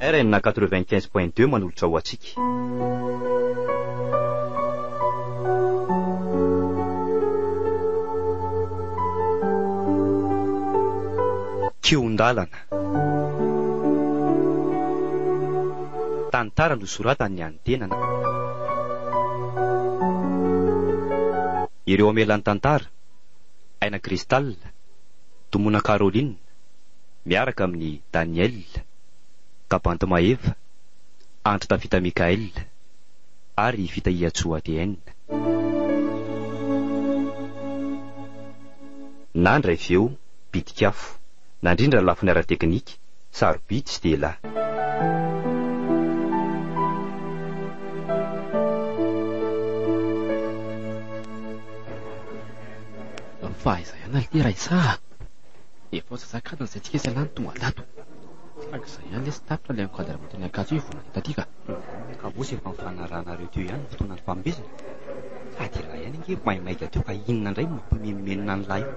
RN 95.2 manolotra ho antsika. Kihon-dalana. Tantara nosoratan'ny an'ny tenana. Ireo amelan'ny tantara, Aina Cristal, Tomona Caroline, miaraka amin'i Daniel, Kabanty Maeva, Andry Tafita Mickaël ary Fitahiantsoa ADN. Nandray feo, pitik'afo. Nandrindra ny lafiny ara-teknika, sarobidy sy dia lahy. Fa aiza ihany aloha ity Raissa a! Efa ho sasak'adiny izay tsika ialahy no tonga tato. Saingy izay ihany lesy tapitra ilay encadrement teny Ankatso io vao nandeha taty ka. Ka moa efa nifanarahanareo teo ihany ny fotoana nifanomezana? Sady ialahy ihany ange maimaika teo ka inona indray no mampimenomenona an'lah io?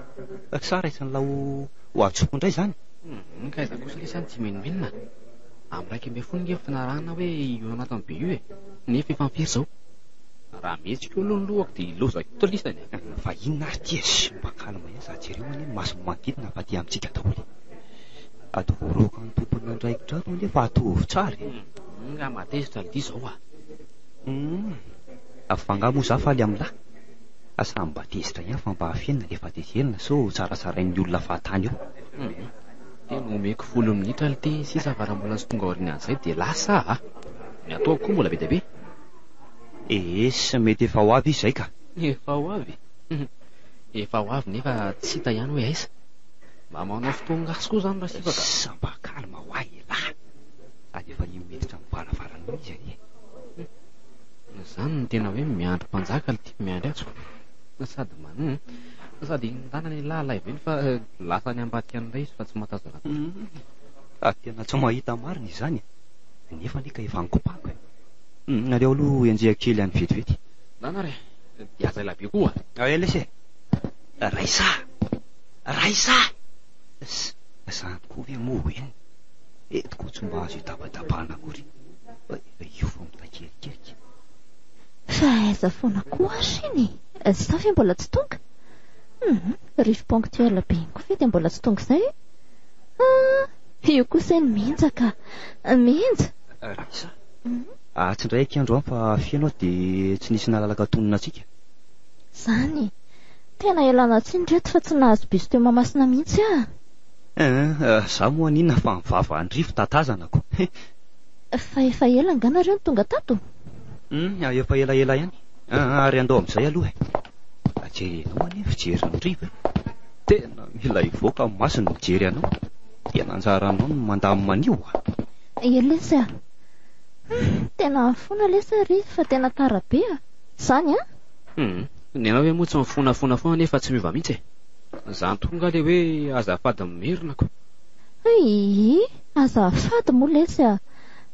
Sa raisin'lah ho ho hadisoako indray izany? Humm ka aiza kosa lesy any tsy menomenona? Amin'ny 11 ange nifanarahana hoe hihaona ato amin'ny BU e! Nefa efa firy izao? Raha mihetsika eo aloha ny lohako dia hilozako eto lisany e! Fa inona ary ity e? Shh mba calme ihany za jereo anie ny mason'ny manodidina fa aty amintsika daholo e! Ady voaroaka ny tompon'andraikitra ato anie fa ataovy tsara e! Humm nga mahatezitra lty izao a! Humm fa angaha moa za faly amin'lah? Samy mba tezitra ihany fa mba afenina le fahatezerana sao tsaratsarain'ny olona fahatany eo. Humm tena omeko folo minitra lty sisa fa raha mbola tsy tonga aorianan'izay dia lasa a! Ny ataoko koa mbola be dia be. Ees mety efa ho avy izy izay ka. Efa ho avy? Efa ho avy nefa tsy hita ihany hoe aiza. Mba manao fotoan-gasy koa izany Rasiva ka. Sa mba calme ho ahy elah. Sady efa io miditra amin'ny varavarana io izy anie. Izany no tena hoe miandry mpanjaka lty miandry atsy ko. Sady man sady iny tanana elah alaivo iny fa lasa any ambadika any indray izy fa tsy mahatazana akory. Sady tena tsy mahita marina izany e. Nefa anie ka efa nikopako e. Aleo aloha enjehiko kely any vetivety. Ndana re, dia aza ela be koa. Aia lesy e! Raissa! Raissa! Zany koa ve moa ho henony? Eto koa tsy mba azo itabatabanà akory. Io vao mitakerikerika. Fa aiza foana koa ary iny e? Sa ve mbola tsy tonga? Hum, rivo ponctuel be iny koa ve dia mbola tsy tonga izay e? Ah, io kosa iny Minja ka! Minja! Raissa, atsy indray akia androany fa feno aho dia tsy nisy nalalaka tonona antsika. Izany! Tena ialana tsiny reto fa tsy nahazo bus teo Mahamasina mihitsy aho. Eeh, za moa aninona fa ny vava an-drivo tatazanako. Fa efa ela angaha nareo no tonga tato? Hum, efa elaela ihany. Ary andao amin'izay aloha e. Jerenao anie ny fijerin'i Rivo e. Tena mila hivoaka ny masony mijery anao. Tena anjaranao ny mandamina an'io a. Ie lesy a! Hum, tena mifona lesy a Rivo fa tena tara be a! Zany an? Hum, ny anao ve moa tsy mifonafona foana nefa tsy miova mihitsy e? Zany tokoa nga le hoe azafady mimerina ko. Hii, azafady moa lesy a!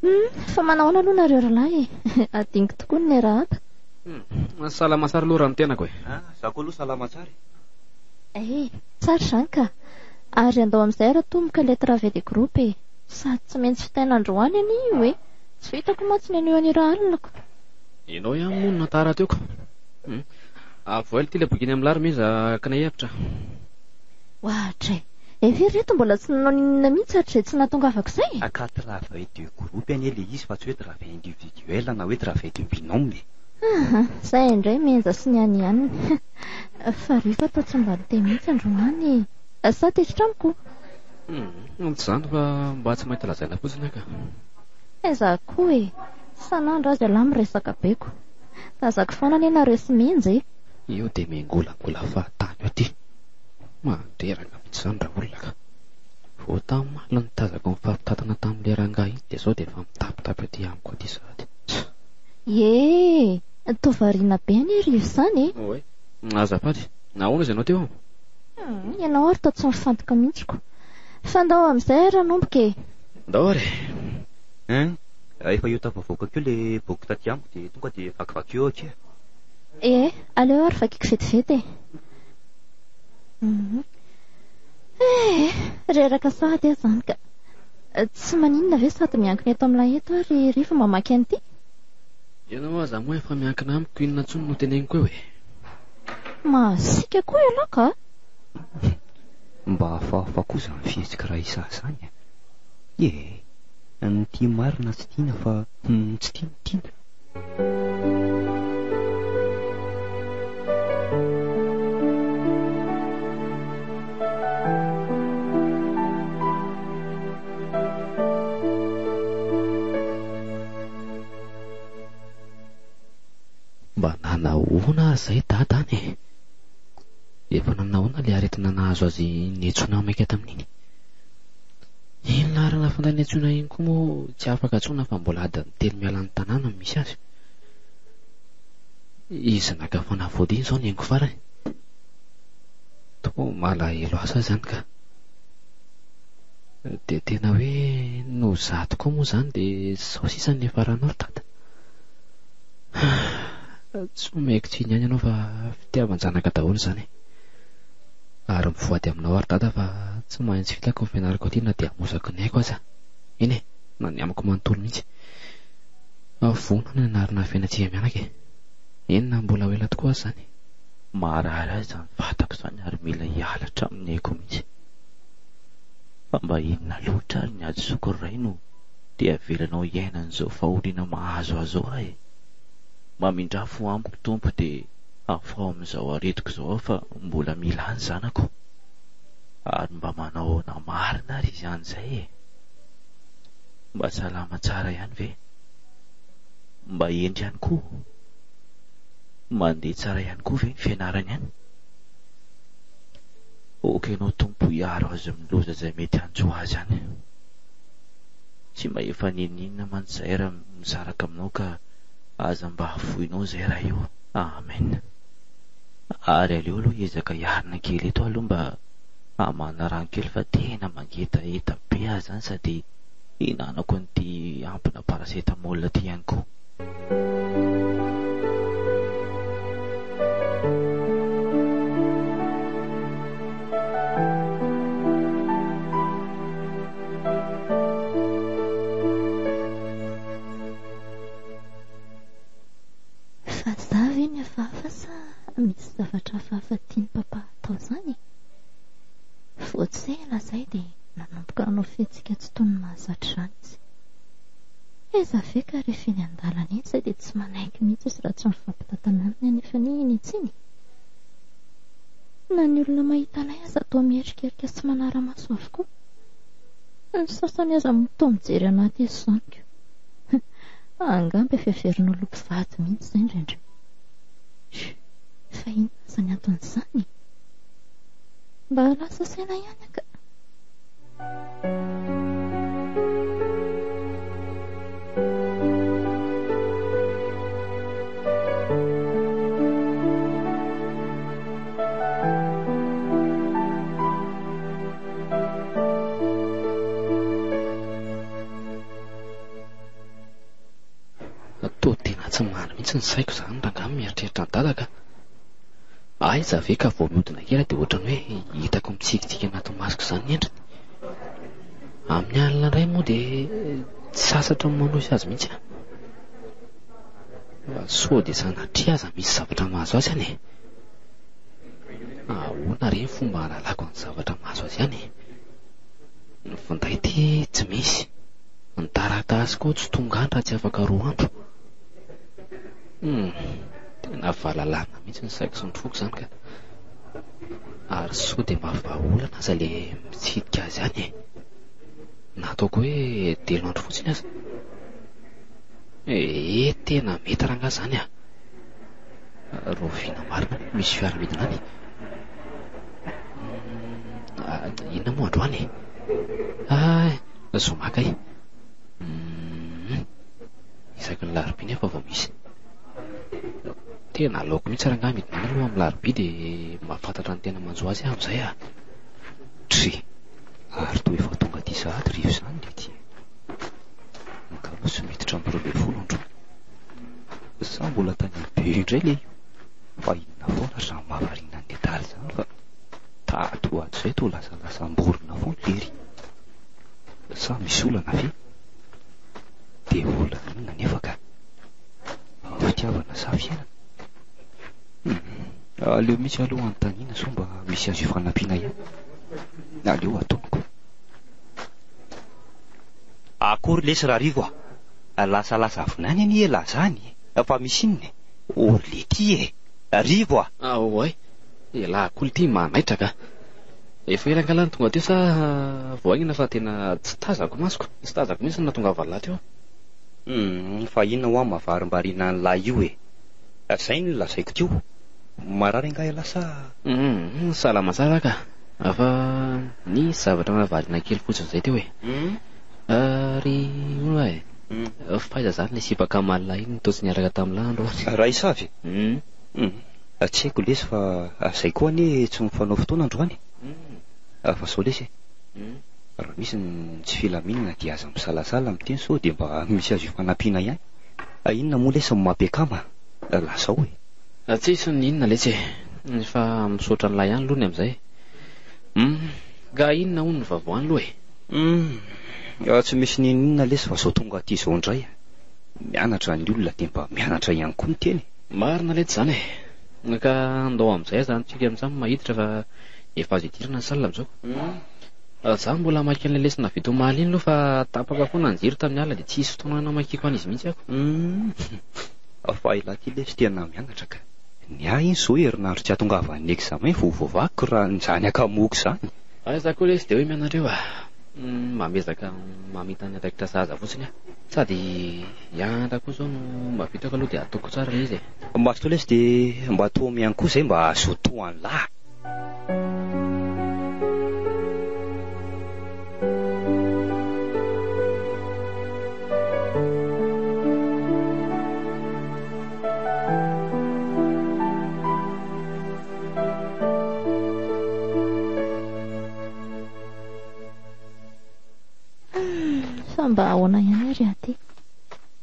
Hum, fa manahoana aloha nareo ry lahy e? Adinoko tokoa ny miarahaba. Hum, salama tsara aloha raha ny tenako e. Ah, za koa aloha salama tsara e. Eh, tsara izany ka. Ary andao amin'izay ary atomboka ilay travail de groupe e. Sady tsy maintsy vitaina androany anie io e. Tsy vitako mantsy ny anio anio rahalina ko. Ianao ihany moa no nantara teo ko. Hum. Avoahy ity ilay boky eny amin'ny larme izy hakana hevitra. Oadray. Efa ireto mbola tsy nanao n'inon'inona mihitsy hatrizay tsy nahatongavako izay e. Ka travail de groupe anie ilay izy fa tsy hoe travail individuel na hoe travail de binôme e. Aha, izay indray mihenja sy ny any ihany. Fa Rivo toa tsy mba niteny mihitsy androany e. Sa tezitra amiko? Humm, tsy izany fa mba tsy mahita lazaina fotsiny aho ka. Aiza koa e! Isan'andro aza ialahy miresaka be ko. Tazako foana anie nareo sy Minja e. Io dia miangolangola fahatany io ty. Mandreraka mihitsy izany raolona ka. Vao tamaly no tazako nifampitantana tamin'ilay rangahy iny dia izao dia efa mitapitapy aty amiko aty sahady. Tsa. Ie! Toa variana be anie ry Rivo izany e! Oay. Azafady. Nahoana izy ianao teo? Humm, ianao ary toa tsy mifantoka mihitsy ko. Fa ndao amin'izay ary hanomboka e! Ndao ary e! Hein, efa io tafavoaka keo le boky taty amiko dia tonga dia vakivakio eo akia. Ee, aleo ary vakiko vetivety e! Humm. Ee, reraka sahady aho izany ka. Tsy maninona ve sady miankina eto amin'ilay eto ary Rivo mamaky an'ity? Ianao aza moa efa miankina amiko inona intsony no teneniko eo e? Masiaka koa ialahy ka! Mba hafahafa koa izany fihetsiky Raissa izany e! Ie, ny tia marina tsy tiana fa ny tsy tia no tiana. Mba nanahoana ary izay dada an e? Efa nanahoana ilay aretina nahazo azy niantsoana maika tamin'iny? Iny laharana finday niantsoana iny koa moa tsy afaka antsoina fa mbola adiny telo miala ny tanàna no misy azy. Izy naka fanafody iny izao ny haingo farany. Toa malahelo azy aho izany ka. Dia tena hoe noho izaho tokoa moa izany dia izao sisa no niafaranao ry dada. Tsy omeko tsiny ihany ianao fa fitiavan-janaka daholo izany e. Ary mivoady aminao ary dada fa tsy maintsy vitako ny fianarako aty na dia hamozako ny aiko aza. Eny e, na ny amiko manontolo mihitsy. Vonona ny hanarina ny fiainantsika mianaka e. Eny na mbola ho ela tokoa aza izany. Maharary ahy izany vatako izany ary mila hiala hatramin'ny aiko mihitsy. Fa mba inona loatra ary ny hadisoako ry Ray no dia avelanao hiaina an'izao fahoriana mahazo ahy izao aho e? Mamindrà fo amiko Tompo dia afaho amin'izao aretiko izao aho fa mbola mila ahy ny zanako. Ary mba manao ahoana marina ary izy any izay e? Mba salama tsara ihany ve? Mba hendry ihany koa? Mandeha tsara ihany koa ve ny fianarany any? Ok ianao Tompo hiaro azy amin'ny loza izay mety hanjo azy any. Tsy mba efa n'inon'inona mantsy izahay raha misaraka aminao ka aza mba afoinao izay Ray o. Amen. Ary aleo aloha hiezaka hiarina kely eto aho aloha mba hamana rano kely fa tena mangetaheta be aho izany sady hihinanako an'ity ambina paracetamol ity ihany koa. Fa za ve ny hafahafa sa misy zavatra hafahafa tian'i papa atao izany e? Vao tsy ela izay dia nanomboka nanao fihetsika tsy toy ny mahazatra izany izy. Aiza ve ka rehefa eny an-dalana eny izay dia tsy manaiky mihitsy izy raha tsy mifampitantana aminy anefa anie eny an-tsena e! Na ny olona mahita anay aza toa mierikerika sy manara-maso avokoa. Ny sasany aza moa toa mijery anaty izy izany ko. Angamba efa heverin'olona ho mpivady mihitsy izay indraindray. Fa inona aza ny anton'izany e? Mba lasa saina ihany aho ka. Toa tena tsy marina mihitsy ny saiko izany rangahy mieritreritra an'i Dada ka. Aiza ve ka vao mihodina kely dia ohatran'ny hoe hitako mitsikitsiky anaty masoko izany ny endriny. Amin'ny alina indray moa dia tsy sasatra ny manohy azy mihitsy aho. Fa sao dia sanatria aza misy zavatra mahazo azy any e. Ahoana re ny fomba hahalalako ny zavatra mahazo azy any e? Ny finday ity tsy misy, ny taratasy koa tsy tonga any raha tsy afaka roa andro. Hum, tena valalanina mihitsy ny saiko sy ny foko izany ka. Ary sao dia mba vahaolana aza le mitsidika azy any e. Na ataoko hoe telo andro fotsiny aza. Ee, tena mety rangahy izany ah. Rahoviana marina no misy fiara midina any? Hmm, inona moa androany e? Ah, zoma kay. Hmm, isaky ny larobia nefa vao misy. Tena aleoko mihitsy rangahy midina any aloha amin'ny larobia dia mahafantatra ny tena manjo azy aho amin'izay ah. Dry, ary toa efa tonga aty sahady rivo izany le ty e. Ny kalosy miditra amin'ny 12 androany. Za mbola tany amin'ny be indray le io. Fa inona foana ry zany mahavariana an'i nedala izany fa tato ho ato izay toa lasalasa am-borona foana lery. Sa misy olana ve? Dia olana inona anefa ka? Fitiavana sa fiainana? Hum, aleo mihitsy aloha anontaniana sao mba misy azo ifanampiana ihany. Aleo atonoko. Akory lesy Rarivo a! Lasalasa vinany anie elah zany e! Fa misy inona e? Ory letia e! Rivo a! Oay, elah koa ity manaitra ka! Efa ela angaha no tonga teo sa vao haingana fa tena tsy tazako masoko, tsy tazako mihitsy ny nahatongavany lahy teo. Humm, fa inona hoa mahavarimbariana an'lah io e? Zay no lazaiko teo. Marary angaha ialahy sa? Humm, salama tsara ka! Fa nisy zavatra nahavariana kely fotsiny izay teo e. Ary hono hoa e, f'aiza izany ilay sipa Kamal iny no toa tsy niaraka tamin'lah androany? Raissa ve? Humm, tsy haiko lesy fa zay koa anie tsy mifanao fotoana androany e. Fa zao lesy e, raha misy ny tsy filaminana dia aza misalasala miteny sao dia mba misy azo ifanampiana ihany. Inona moa lesy ny mampiakama? Lazao e. Tsisy n'inona letsy e, fa misaotra an'lah ihany aloha ny amin'izay. Humm, ka inona hono ny vaovao any aloha e? Humm, tsy misy n'inon'inona lesy fa zao tonga aty zao indray. Mianatra ny olona dia mba mianatra ihany koa ny tena e. Marina letsy izany e! Ka andao amin'izay aza tsika amin'izany mahiditra fa efa azo idirana ny salle amin'izao. Za mbola hamaky an'ilay lesona vita omaly iny aloha fa tapaka foana ny jiro tamin'ny alina dia tsisy fotoana namakiako an'izy mihitsy ako. Humm, fa elah ty lesy tena mianatra ka. Ny ahy iny zao herinandro tsy hatongavan'ny examen vao voavakiko raha izany hakamoako izany. Aiza koa lesy dia hoe mianatra eo ah. Mba miezaka mamita ny andraikitra sahaza fotsiny aho. Sady hianatra koa izao no mba vitako aloha dia ataoko tsara ilay izy e. Mazotoa lesy dia mba tohamy ihany koa izay mba hazotoa an'lah. Fa mba ahoana ihany ary aho ity?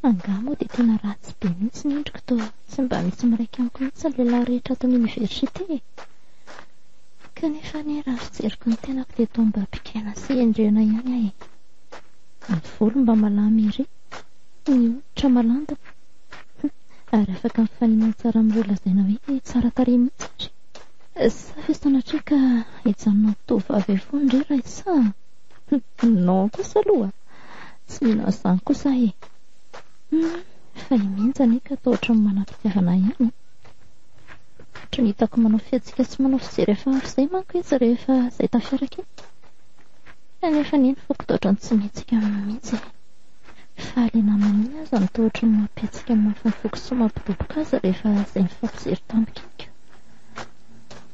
Angaha moa dia tena ratsy be mihitsy ny endriko toa tsy mba misy miraika amiko mihitsy ny lehilahy rehetra ato amin'ny oniversite e? Kanefa anie raha fijeriko ny tenako dia toa mba bikaina sy hendrena ihany aho e! Ny volo mba malama ery, ny hoditra malandina, ary afaka mifaninana tsara amin'ireo lazaina hoe tsara tarehy mihitsy ary. Sa ve sanatria ka hijanona ho tovovavy eo foana indray Raissa a? Non kosa aloha a! Tsy mino an'izany kosa aho e! Hum, fa i Minja anie ka toa ohatran'ny manam-pitiavana ahy ihany e! Ohatran'ny hitako manao fihetsika sy manao fijery hafahafa izay manko izy rehefa izay tafiaraka iny. Kanefa anie ny foko toa ohatran'ny tsy mihetsika mihitsy e! Fa ilay namany iny aza no toa ohatran'ny mampihetsika mafy ny foko sy mampidoboka azy rehefa izay mifampijery tampoka iny ka.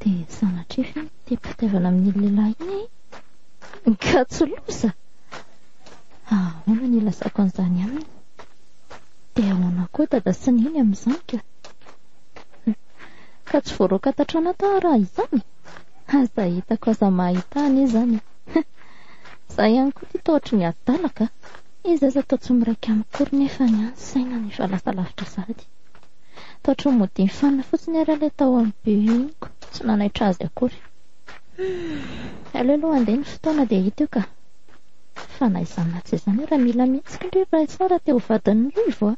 Dia sanatria ve mitehi-pitiavana amin'iny lehilahy iny e? Ka tsy loza! Ahoana no ilazako an'izany aminy? Dia ahoana koa dada sy neny amin'izany ka? Ka tsy voaroaka tatrana ato raha izany? Aza hitako aza mahita anie izany e! Za ihany koa ity toa ohatry ny adala ka! Izy aza toa tsy miraika amiko akory nefa ny ahy ny saina no efa lasa lavitra sahady. Toa ohatry ny mody nifanina fotsiny ary ilay tao amin'ny BU iny ko, tsy nanaitra azy akory. Humm, aleo aloha handeha ny fotoana dia hita eo ka! Fa na izany na tsy izany ary mila mihetsika ndry Raissa raha te ho vadin'i Rivo a!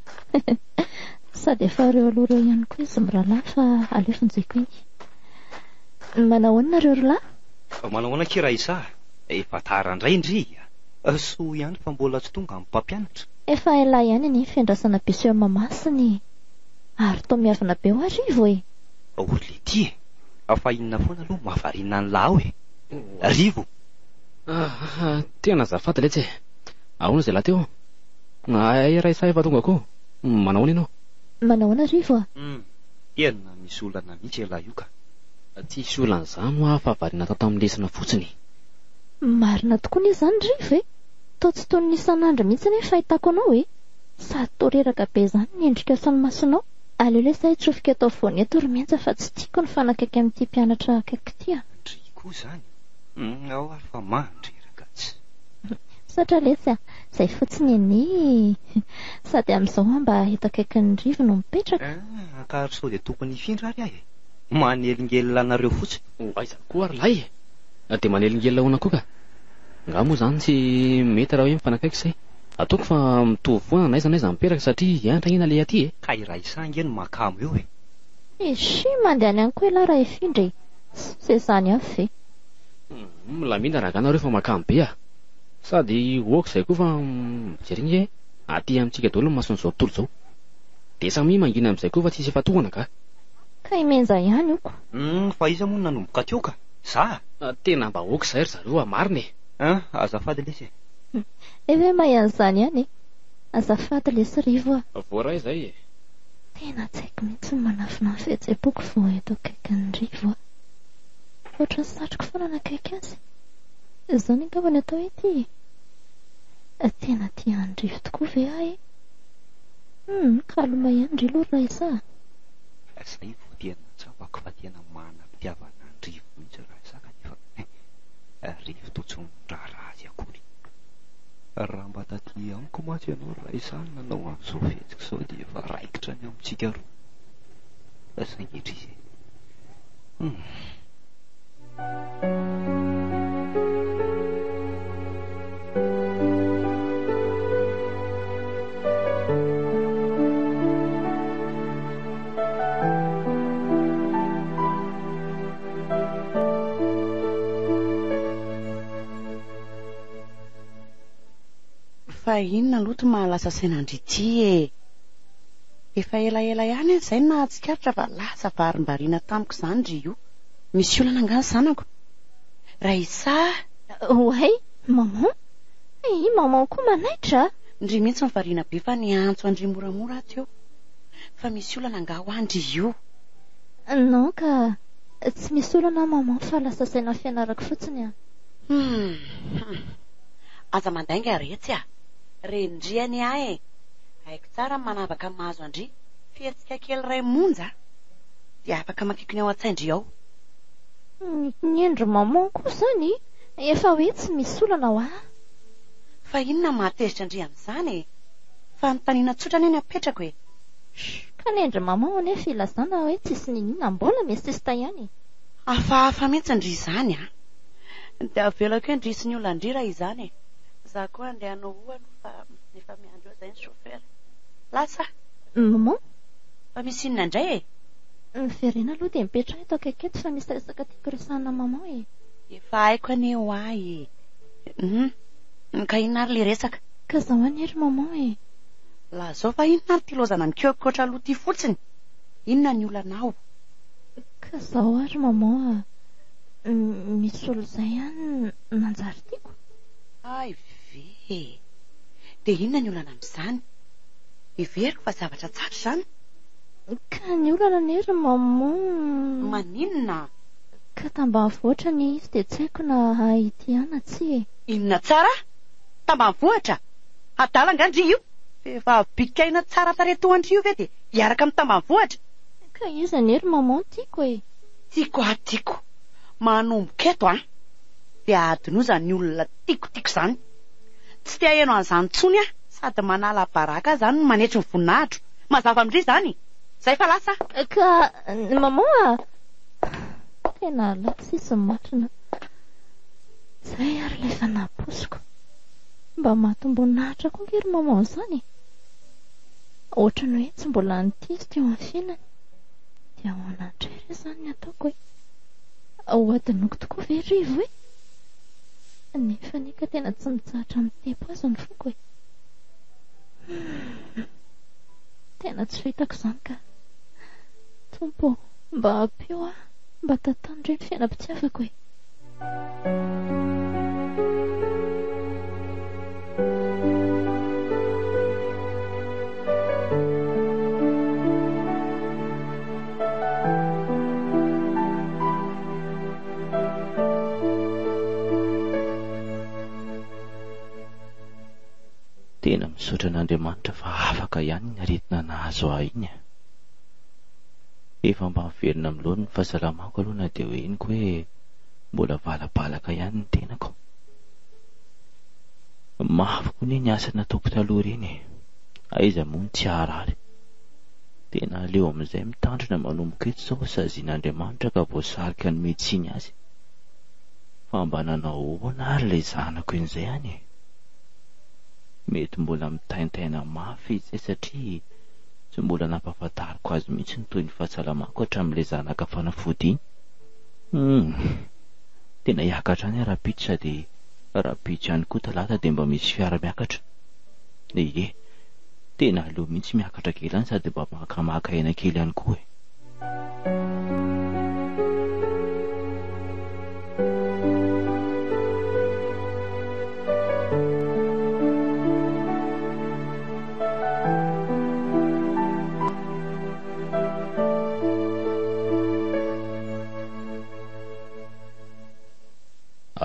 Sady efa ireo aloha ireo ihany koa izy mirahalahy fa aleo vonjeko iny. Manao ahoana nareo ry lahy? Manao ahoana akia Raissa a! Efa tara indray ndry a! Soa ihany fa mbola tsy tonga ny mpampianatra. Efa ela ihany anie ny fiandrasana bus eo Mahamasina e! Ary toa miavona be hoa Rivo e! O ry letia e! Fa inona foana aloha no mahavariana an'lah ao e! Rivo! Ah, tena azafady letsy e! Ahoana izay lahy teo? Hay Raissa efa tonga koa! Manao ahoana ianao? Manao ahoana Rivo a! Hum, tena misy olana mihitsy ialahy io ka! Tsisy olana izany hoa fa variana tato amin'ny lesona fotsiny. Marina tokoa anie izany Rivo e! Toa tsy toy ny isan'andro mihitsy anie ny fahitako anao e! Sady toa reraka be izany ny endrikao sy ny masonao. Aleo lesy aho hitsofoka eto afovoany eto ry Menja fa tsy tiako ny fanakaiky amin'ity mpianatra akaiky ity a! Ndry koa izany! Humm, ao ary fa mandreraka tsy. Misaotra lesy a! Izay fotsiny anie e! Sady amin'izao aho mba eto akaikin'ny Rivo no mipetraka. Ah, ka ary sao dia tokony hifindra ary aho e! Manelingelina anareo fotsiny. Ho aiza koa ary lahy e! Dia manelingelina ahoana koa ka? Nga moa izany tsy mety raha hoe mifanakaiky izay? Ataoko fa mitovy foana n'aiza n'aiza mipetraka satria hiantra anie naleha aty e! Ka i Raissa ange no mahakamo eo e! Eshi, mandehana ihany koa ialahy raha hifindra e! Tsy izany avy ve? Humm, milamina rangah nareo fa mahakamo be ah! Sady ok izay koa fa mijery ange aty amintsika daholo ny mason'izao tontolo izao. Dia samia mangina amin'izay koa fa tsisy ifantohana ka! Ka i Menja ihany oko. Humm, fa iza moa no nanomboka teo ka? Za? Tena mba ok izay ry zareo ah, marina e! Hein, azafady lesy e! Eh ve mahay an'izany ihany e! Azafady lesy Rivo a! Voaray izay e! Tena tsy haiko mihitsy ny manafina ny fihetseham-poko vao eto akaikin'i Rivo aho. Ohatran'ny satriko foana hanakaiky azy. Izany angamba ny atao hoe tia e! Tena tia an'i Rivo tokoa ve aho e? Hum, calme ihany ndry aloha ry Raissa a! Izay vao tena tsapako fa tena manam-pitiavana an'i Rivo mihitsy Raissa kanefa Rivo toa tsy miraharaha azy akory. Raha mba taty amiko mantsy ianao ry Raissa no nanao an'izao fihetsika izao dia efa raikitra ny amintsika roa. Saingy indrisy e. Hum. Fa inona aloha ty mahalasa saina an-dry ity e? Efa elaela ihany aho izay no nahatsikaritra fa lasa varimbariana tamiko izany ry io. Misy olana angaha ny zanako? Raissa! Oay, maman! I maman koa manaitra a! Ndry mihitsy no variana be fa niantso an-dry moramora aho teo. Fa misy olana angaha hoa ndry io? Non ka, tsy misy olana maman fa lasa saina fianarako fotsiny a! Hum! Aza mandainga retsy a! Renin-dry anie ahy e! Haiko tsara ny manavaka ny mahazo an-dry. Fihetsika kely iray monja dia afaka makiko ny ao an-tsain-dry ao. Ny endry maman koa izany efa hoe tsy misy olana hoa. Fa inona no mahatezitra an-dry amin'izany e? Fanontaniana tsotra anie ny apetrako e! Shh, ka ny endry maman anefa ilazana hoe tsisy niniana mbola mi-insiste ihany e! Hafahafa mihitsy ndry izany a! Dia avelako eo ndry sy ny olona ndry raha izany e! Za koa andeha hanao o aloha fa efa miandry eo izay ny chauffeur. Lasa aho! Maman? Fa misy inona indray e? Miverena aloha dia mipetraha eto akaiky eto fa misy resaka tiako resahina maman e! Efa haiko anie hoa e! Hum, ka inona ary ilay resaka? Ka zao anie ry maman e! Lazao fa inona ary ity lozana mikoakoatra loha ity fotsiny? Inona ny olanao? Ka zao ary maman a! Misy olo izay ihany nanjary tiako. Hay ve e! Dia inona ny olana amin'izany? Heveriko fa zavatra tsara izany. Ka ny olana anie ry maman. Maninona? Ka tambanivohitra anie izy dia tsy haiko na hahay hitia ahy na tsia e. Inona tsara? Tambanivohitra? Adala angaha ndry io? Vehivavy bikaina tsara tarehy toa an-dry io ve dia hiaraka amin'ny tambanivohitra? Ka izy anie ry maman tiako e. Tiako aho tiako. Manomboka eto an! Dia adinoy izany olona tiako tiako izany. Tsy te haheno an'izany intsony aho. Sady manala baraka ahy izany no manetry ny voninahitro. Mazava amin-dry izany? Izay fa lasa aho. Ka maman a! Tena lasa izy marina. Izay ary ilay efa nampoiziko. Mba matim-boninahitra koa ange ry maman izany e! Ohatran'ny hoe tsy mbola nitia izy teo amin'ny fiainany. Dia ahoana indray re izany ny ataoko e? Ho adinoko tokoa ve Rivo e? Nefa anie ka tena tsy mitsahatra mitepo azy ny foko e! Hum, tena tsy vitako izany ka. Tompo ô, mba ampio aho, mba tantano re ny fiainam-pitiavako e! Tena misaotra an'Andriamanitra fa afaka ihany ny aretina nahazo ahy iny e. Efa mba miverina amin'ny laoniny ny fahasalamako aloha na dia henoko hoe mbola valabalaka ihany ny tenako. Mafy koa anie ny asa nataoko taloha ireny e. Aiza moa no tsy haharary. Tena aleo amin'izay mitandrina manomboka eto sao sazian'Andriamanitra ka voasarika hanome tsiny azy. Fa mba nanao ahoana ary ilay zanako iny izay any e? Mety mbola mitaintaina mafy izy izay satria tsy mbola nampahafantariko azy mihitsy ny tohin'ny fahasalamako hatramin'ilay zanaka fanafody iny. Hum! Tena hiakatra any aho rahampitso sady rahampitso ihany koa talata dia mba misy fiara miakatra. Ie, tena aleo mihitsy miakatra kely any sady mba makamaka aina kely ihany koa e.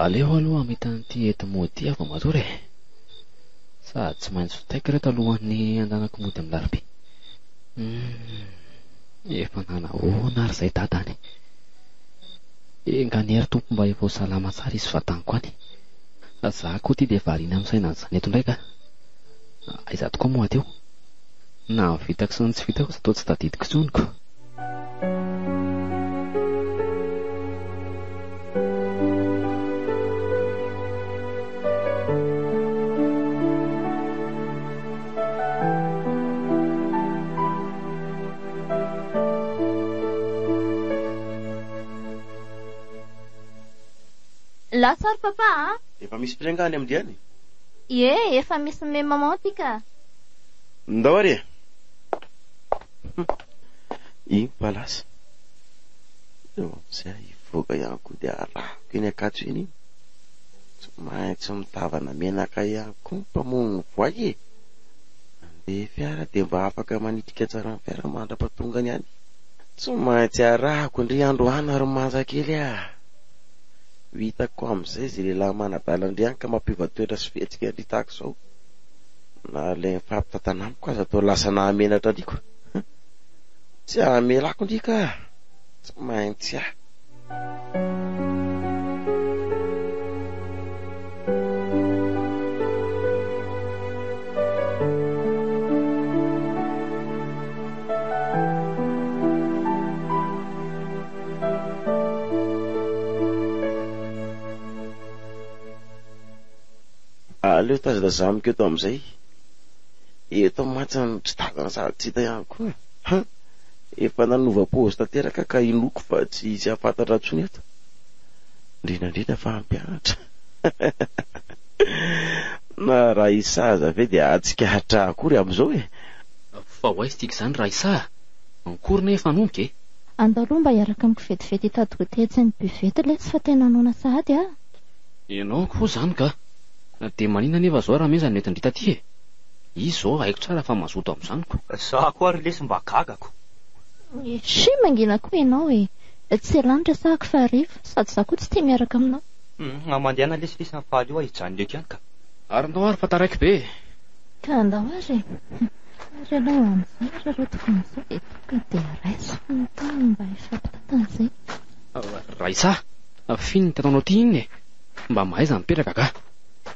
Aleo aloha hamita an'ity enti-mody ity aho vao matory e. Sady tsy maintsy vitaiko ireto alohan'ny handanako mody amin'ny larobia. Humm. Efa nanahoana ary izay dada any. Enga anie ry Tompo mba efa ho salama tsara izy vataniko any. Za koa ity dia variana misaina an'izany eto indray ka. Aiza tokoa moa teo? Na ny vitako sy ny tsy vitako aza toa tsy tadidiko intsony ko. Lasa ary papa a! Efa misy prix angaha any amin-dry any? Ie, efa misy meme maman ty ka. Ndao ary e! Iny fa lasa. Eo amin'izay aho hivoaka ihany koa dia arahako eny Ankatso eny iny. Tsy maintsy mitavana menaka ihany koa ny mpamono ny voay e! Mandeha fiara dia mba afaka manitrika tsara ny fiara mandra-pahatongany any. Tsy maintsy arahako ndry androany ry manja kely ah! Ho hitako amin'izay izay lehilahy manadala ndry any ka mampiova toetra sy fihetsika ndry tahaka izao. Na ilay mifampitantana amiko aza toa lasa nahamenatra ndry ko. Tsy hamelako ndry ka! Tsy maintsy ah! Aleo tazatazamiko eto amin'izay. Eto mantsy no tsy tazana sady tsy hita ihany koa. Ha! Efa nanova paozy tanteraka ka inoako fa tsy hisy hahafantatra intsony eto. Indrindra indrindra fa hampianatra. Na Raissa aza ve dia hahatsikaritra akory amin'izao e? Fa ho aiza tsika izany Raissa a? Ankory ne efa hanomboka e? Andao aloha mba hiaraka amiko vetivety hitady goûter etsy amin'ny buvette letsy fa tena noana sahady aho. Ianao koa izany ka! Dia maninona anefa izao raha meza no entin-dry taty e? Izy izao haiko tsara fa mazoto amin'izany ko. Za koa ary lesy mba gaga ko. Shii mangina koa ianao e! Tsy elah no resahako fa Rivo, sady za koa tsy tia miaraka aminao. Humm mandehana lesy lisany fa aleo aho hijanona eto ihany ka. Ary ndao ary fa taraiky be e! Ka andao ary e! Ary ianao amin'izay araraotiko amin'izao dia tonga dia raiso ny tanany mba hifampitantana izay. Raissa, f'inona ity ataonao ity inona e? Mba mahaiza mipetraka ka!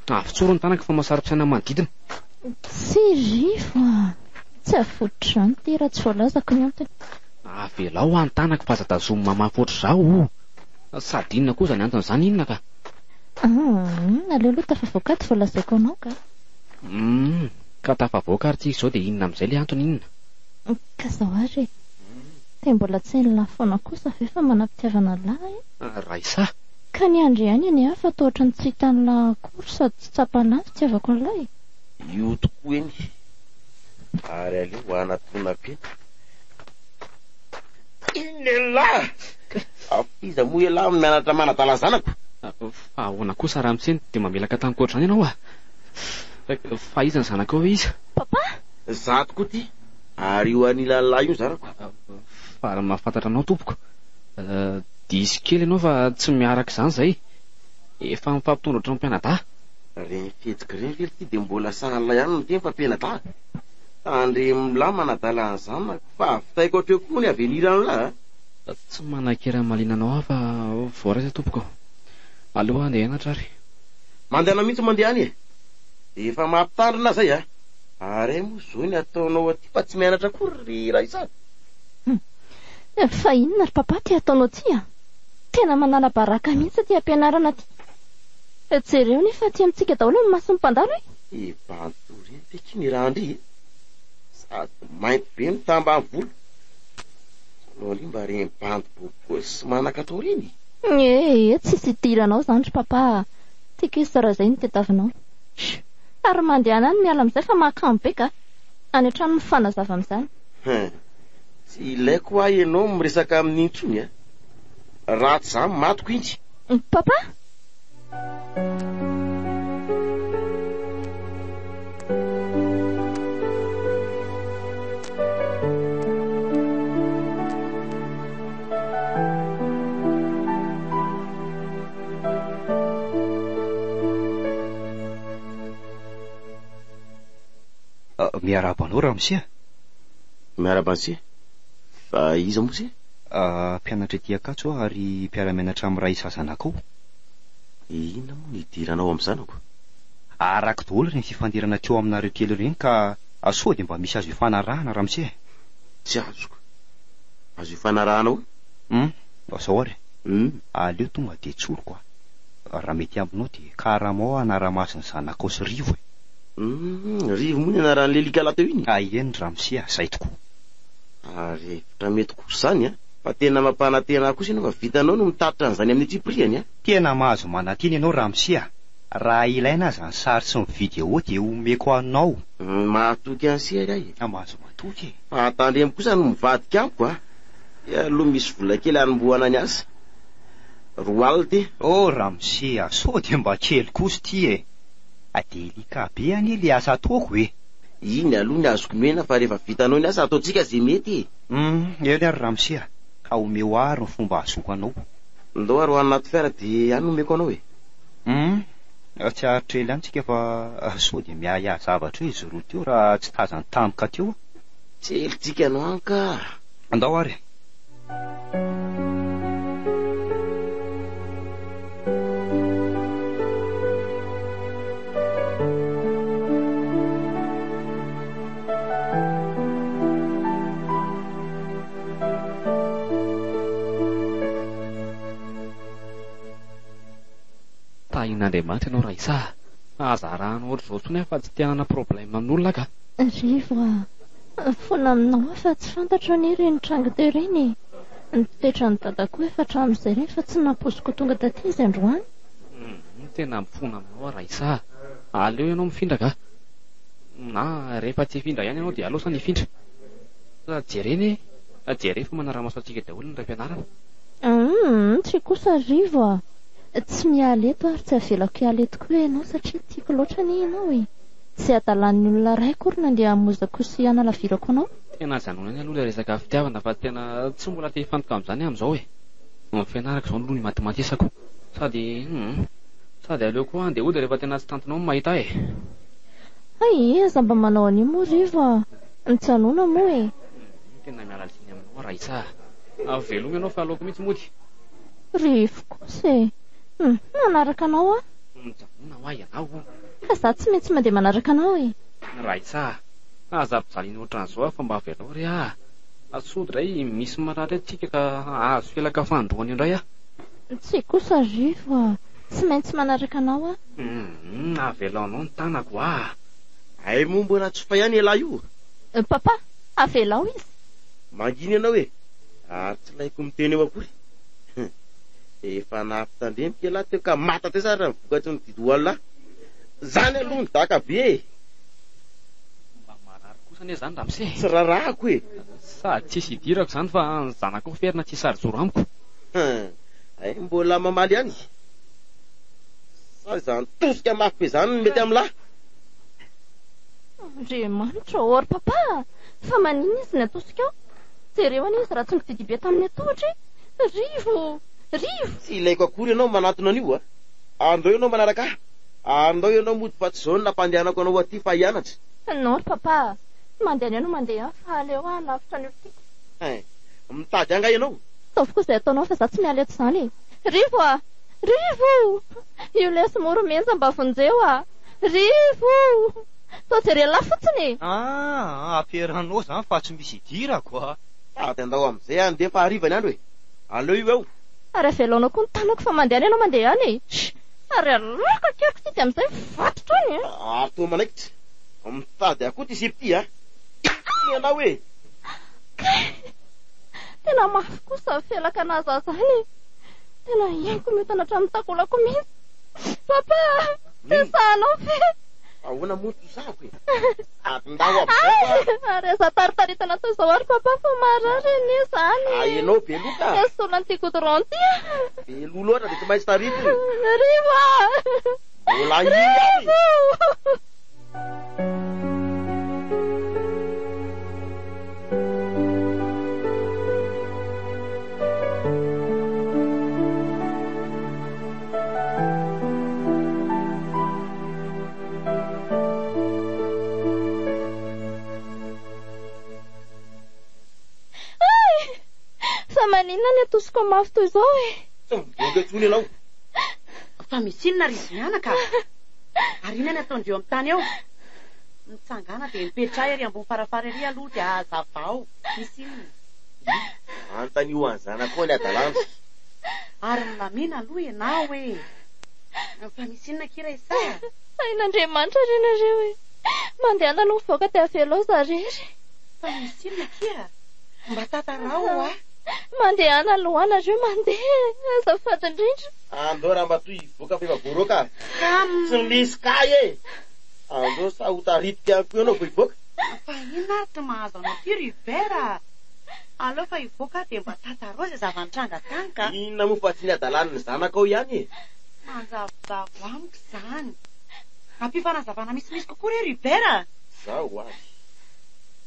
Avotsoro ny tanako fa mahasaro-pisaina ny manodidina. Tsy Rivo a! Tsy avotr'izany ity raha tsy voalazako ny antony. Avelao aho ny tanako fa aza tazomy mamafy ohatr'izao o! Sady inona koa izany anton'izany inona ka? Humm, aleo aloha tafavoaka ato vao lazaiko anao ka. Humm, ka tafavoaka ary tsika izao dia inona amin'izay ilay antony inona? Ka izao ary e! Dia mbola tsy henon'lah foana kosa ve fa manam-pitiavana an'lah e? Raissa! Ka niandry ihany anie aho fa toa ohatran'ny tsy hitan'lah akory sady tsy tsapan'lah ny fitiavako an'lah e! Io tokoa eny, ary aleo hanatonako eny. Inona elah? Iza moa elah no mianatra manadala zanako? Fa ahoana kosa ramose no dia mamelaka tamiko ohatr'izany ianao ah? Fa iza ny zanakao hoe iza? Papa! Za tokoa ity, ary io anilan'lah io ny zanako. Fa raha mahafantatra anao tompoko, diso kely ianao fa tsy miaraka izany izay. Efa mifampitondra ohatran'ny mpianadahy. Ireny fihetsika ireny ve ity dia mbola sahala ihany no miteny fa mpianadahy? Tandremo lah manadala ny zanako fa havitaiko hatreo koa ny avenir anlah a! Tsy manan-kery hamaliana anao aho fa voaray zay tompoko. Aleo aho handeha hianatra ary. Mandehana mihitsy mandeha any e! Efa mampitandrina zay a! Ary hay moa zao ny ataonao aty fa tsy mianatra akory ry Raissa? Hum. Fa inona ry papa ty ataonao ty a? Tena manala baraka mihitsy aty am-pianarana aty. Jereo nefa aty amintsika daholo ny mason'ny mpandalo e! E bandy toa ireny ve ky ny rahandria e? Sady mainty be no tambany volo. Sao ndry mba ireny bandy bôgôsy sy manan-katao ireny e? Ee, tsisy idiranao izany ry papa a! Tiako izy raha izay no tadiavinao. Sh! Ary mandehana any miala amin'izay fa mahakamo be ka! Any an-trano mifanazava amin'izany. Hein! Tsy ilaiko hoa ianao miresaka aminy intsony a! Raha tsy izany matiko intsy. Papa! Miarahaba anao ramose a! Miarahaba an'se. Fa iza moa se? Mpianatra ety Ankatso aho ary mpiara-mianatra amin'ny Raissa zanakao. Inona moa no idiranao amin'ny zanako? Arako daholo ireny fifandirana teo aminareo telo ireny ka sao dia mba misy azo ifanarahana ramose e! Tsy azoko. Azo ifanarahana ahoana? Hum, zao ary e. Aleo tonga dia tsoriko a. Raha mety aminao dia karamao hanara-maso ny zanakao sy Rivo e. Hum, Rivo moa ny anaran'ilay likalahy teo iny e? Ah eny ramose a, zay tokoa. Ary hevitra mety kosa izany an! Fa tena mampanantena ahy kosa ianao fa vitanao no mitatitra an'izany amin'ny antsipiriany an! Tena mahazo manantena ianao ramose a! Raha ilaina aza ny sary sy ny video dia omeko anao. Mahatoky an'i ary aho e! Mahazo matoky e! Fa tandremo kosa ny mivadika amiko a! Dia aloha misy vola kely hanombohana ny asa. 20 ty. Oh ramose a! Sao dia mba kely kosa ity e! Délicat be anie le asa ataoko e! Iny aloha ny azoko omena fa rehefa vitanao ny asa ataontsika ze mety e! Hum, eny ary ramose a! Ka omeo ahy ary ny fomba ahazoako anao. Ndao ary ho any anaty fiara dia any no omeko anao e! Hum, tsy haharitra ela any tsika fa sao dia miahiahy zavatra eo izy roa teo raha tsy tazany tampoka teo aho. Tsy helotsika anao any ka! Andao ary e! Tahin'Andriamanitra ianao Raissa a! Aza arahana ohatr'izao intsony aho fa tsy te hanana problème amin'olona aho ka! Rivo a! Mifona aminao aho fa tsy fantatro anie ireny tranga teo ireny e! Ny toetran'i Dada koa efa hatramin'izay ireny fa tsy nampoiziko ho tonga taty izy androany. Humm tena mifona aminao aho Raissa a! Aleo ianao mifindra ka! Na rehefa tsy hifindra ihany ianao dia aleo sany hifindra. Jerena e! Jereo fa manara-maso antsika daholo ny ray-pianarana. Humm tsia kosa Rivo a! Tsy miala eto ary tsy avelako hiala eto koa ianao satria tiako loatra anie ianao e! Tsy hadalan'ny olona iray akory no andeha hamozako sy hanalavirako anao. Tena ajanony any aloha ilay resaka fitiavana fa tena tsy mbola te hifantoka amin'izany aho amin'izao e! Ny fianarako izao aloha no imatimatesako. Sady humm sady aleo koa andeha hody rehefa tena tsy tantinao ny mahita ahy e! Hay, aza mba manao an'io moa Rivo a! Mijanona moa e! Humm tena miala tsiny aminao aho Raissa a! Veloma ianao fa aleoko mihitsy mody. Rivo kosa e! Humm manaraka anao aho. Mijanona hoa ianao. Fa za tsy maintsy mandeha manaraka anao e! Raissa a! Aza ampijaliana ohatran'izao aho fa mba avelao re aho a! Sao indray misy marary eto tsika ka hahazo felaka fanindroany indray aho. Tsia kosa Rivo a! Tsy maintsy manaraka anao aho. Humm avelao anao ny tanako a! Hay moa mbola tsy fa ihany ialahy io. Papa, avelao izy. Mangina ianao e! Ary tsy laiko miteny eo akory. Efa nampitandremiko ialahy teo ka mata teo sary ny vokatry ny didy ho an'lah. Zany aloha ny daka be e! Mba marary kosa anie zany ramose e! Tsy rarahako e! Sady tsisy idirako zany fa ny zanakao ferina tsy sary-joro amiko. Hay mbola mamaly ihany. Sa izany tosika mafy be izany no mety amin'lah? Andriamanitra ô ry papa a! Fa maninona izy natosika ao? Jereo anie izy raha tsy nodidibe tamin'ny atohitra e! Rivo! Rivo! Tsy ilaiko akory ianao manantona an'io a! Andao ianao manaraka ahy! Andao ianao mody fa tsy izao no nampandehanako anao aty fa hianatra. Non ry papa a! Mandeha any no mandeha fa aleo aho lavitra ny olon-tiako. Hein! Mitady angaha ianao? Ataovy koa izay ataonao fa za tsy miala eto izany e! Rivo a! Rivo! Io lesy moro menja mba vonjeo a! Rivo! Toa jereo lahy fotsiny e! Aa, ampiaranao zany fa tsy misy idirako a! Sady andao amin'izay andeha fa hariva ny andro e! Aleo io eo! Ary avelaonao koa ny tanako fa mandehana ianao mandeha any e! Ary alako akeriko ity dia amin'izay mivatotra any e. Ary toa manaikitra. Mitady akoho ity sipa ity a. Inona ianao e? Kay! Tena mafy kosa felaka anazy izany e. Tena henoko miotana hatramin'ny takolako mihitsy. Papa a! Tesahanao ve? Ahoana moa no tosahako e? Andao amin'izao a! Ary aza taritaritana toy izao ary papa fa marary anie izany e! Ah, ianao be loha ka! Esorina an'ity goudron ity a! Be loha loatra dia tsy maintsy taritina e! Rivo a! Mbola io ihany e! Rivo! Ay! Fa maninona ny atosiko mafy toy izao e? Tsy mivoaka intsony ianao. Fa misy inona ry Zianaka? Ary inona ny ataondreo amin'ny tany eo? Mitsangàna dia mipetraha ery ambony farafara ery aloha dia hazavao. Misy inona? Anontanio an'ny zanakao ny hadalana. Ary milamina aloha ianao e! Fa misy inona akia Raissa a? Tahin'Andriamanitra re nareo e! Mandehana aloha mivoaka dia avelao za rery. Fa misy inona akia? Mba tantarao hoa. Mandehana aloha nareo mandeha e! Azafady indrindra. Andao ramatoa hivoaka fa efa voaroaka a! Ka. Tsy misy kay e! Andao sa ho taritiko ihany koa ianao vao hivoaka? Fa inona ary ty mahazo anao ty ry Hubert a? Aleo fa hivoaka aho dia mba tantarao izay zava-nitranga tany ka. Inona moa fa tsy ny hadalan'ny zanakao ihany e! Manjavozavo amiko izany. Ampio fanazavana misimisy kokoa re ry Hubert a! Izao ary.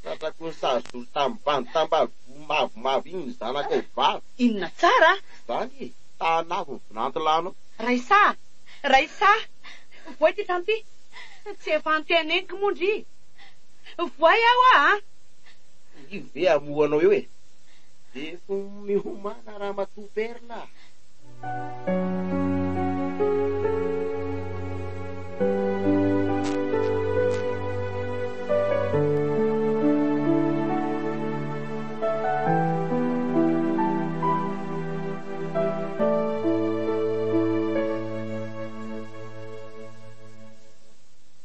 Tratrako nisary-dolo tamin'ny bandy tambavy voa mavomavo iny ny zanakao vavy. Inona tsara? Izany e! Tanavo ny vinantolanao. Raissa! Raissa! Voay ity trano ity! Tsy efa anteneniko moa ndry! Voay aho a! Io ve hamoha anao eo e? Dia mihomana ramatoa Perla a!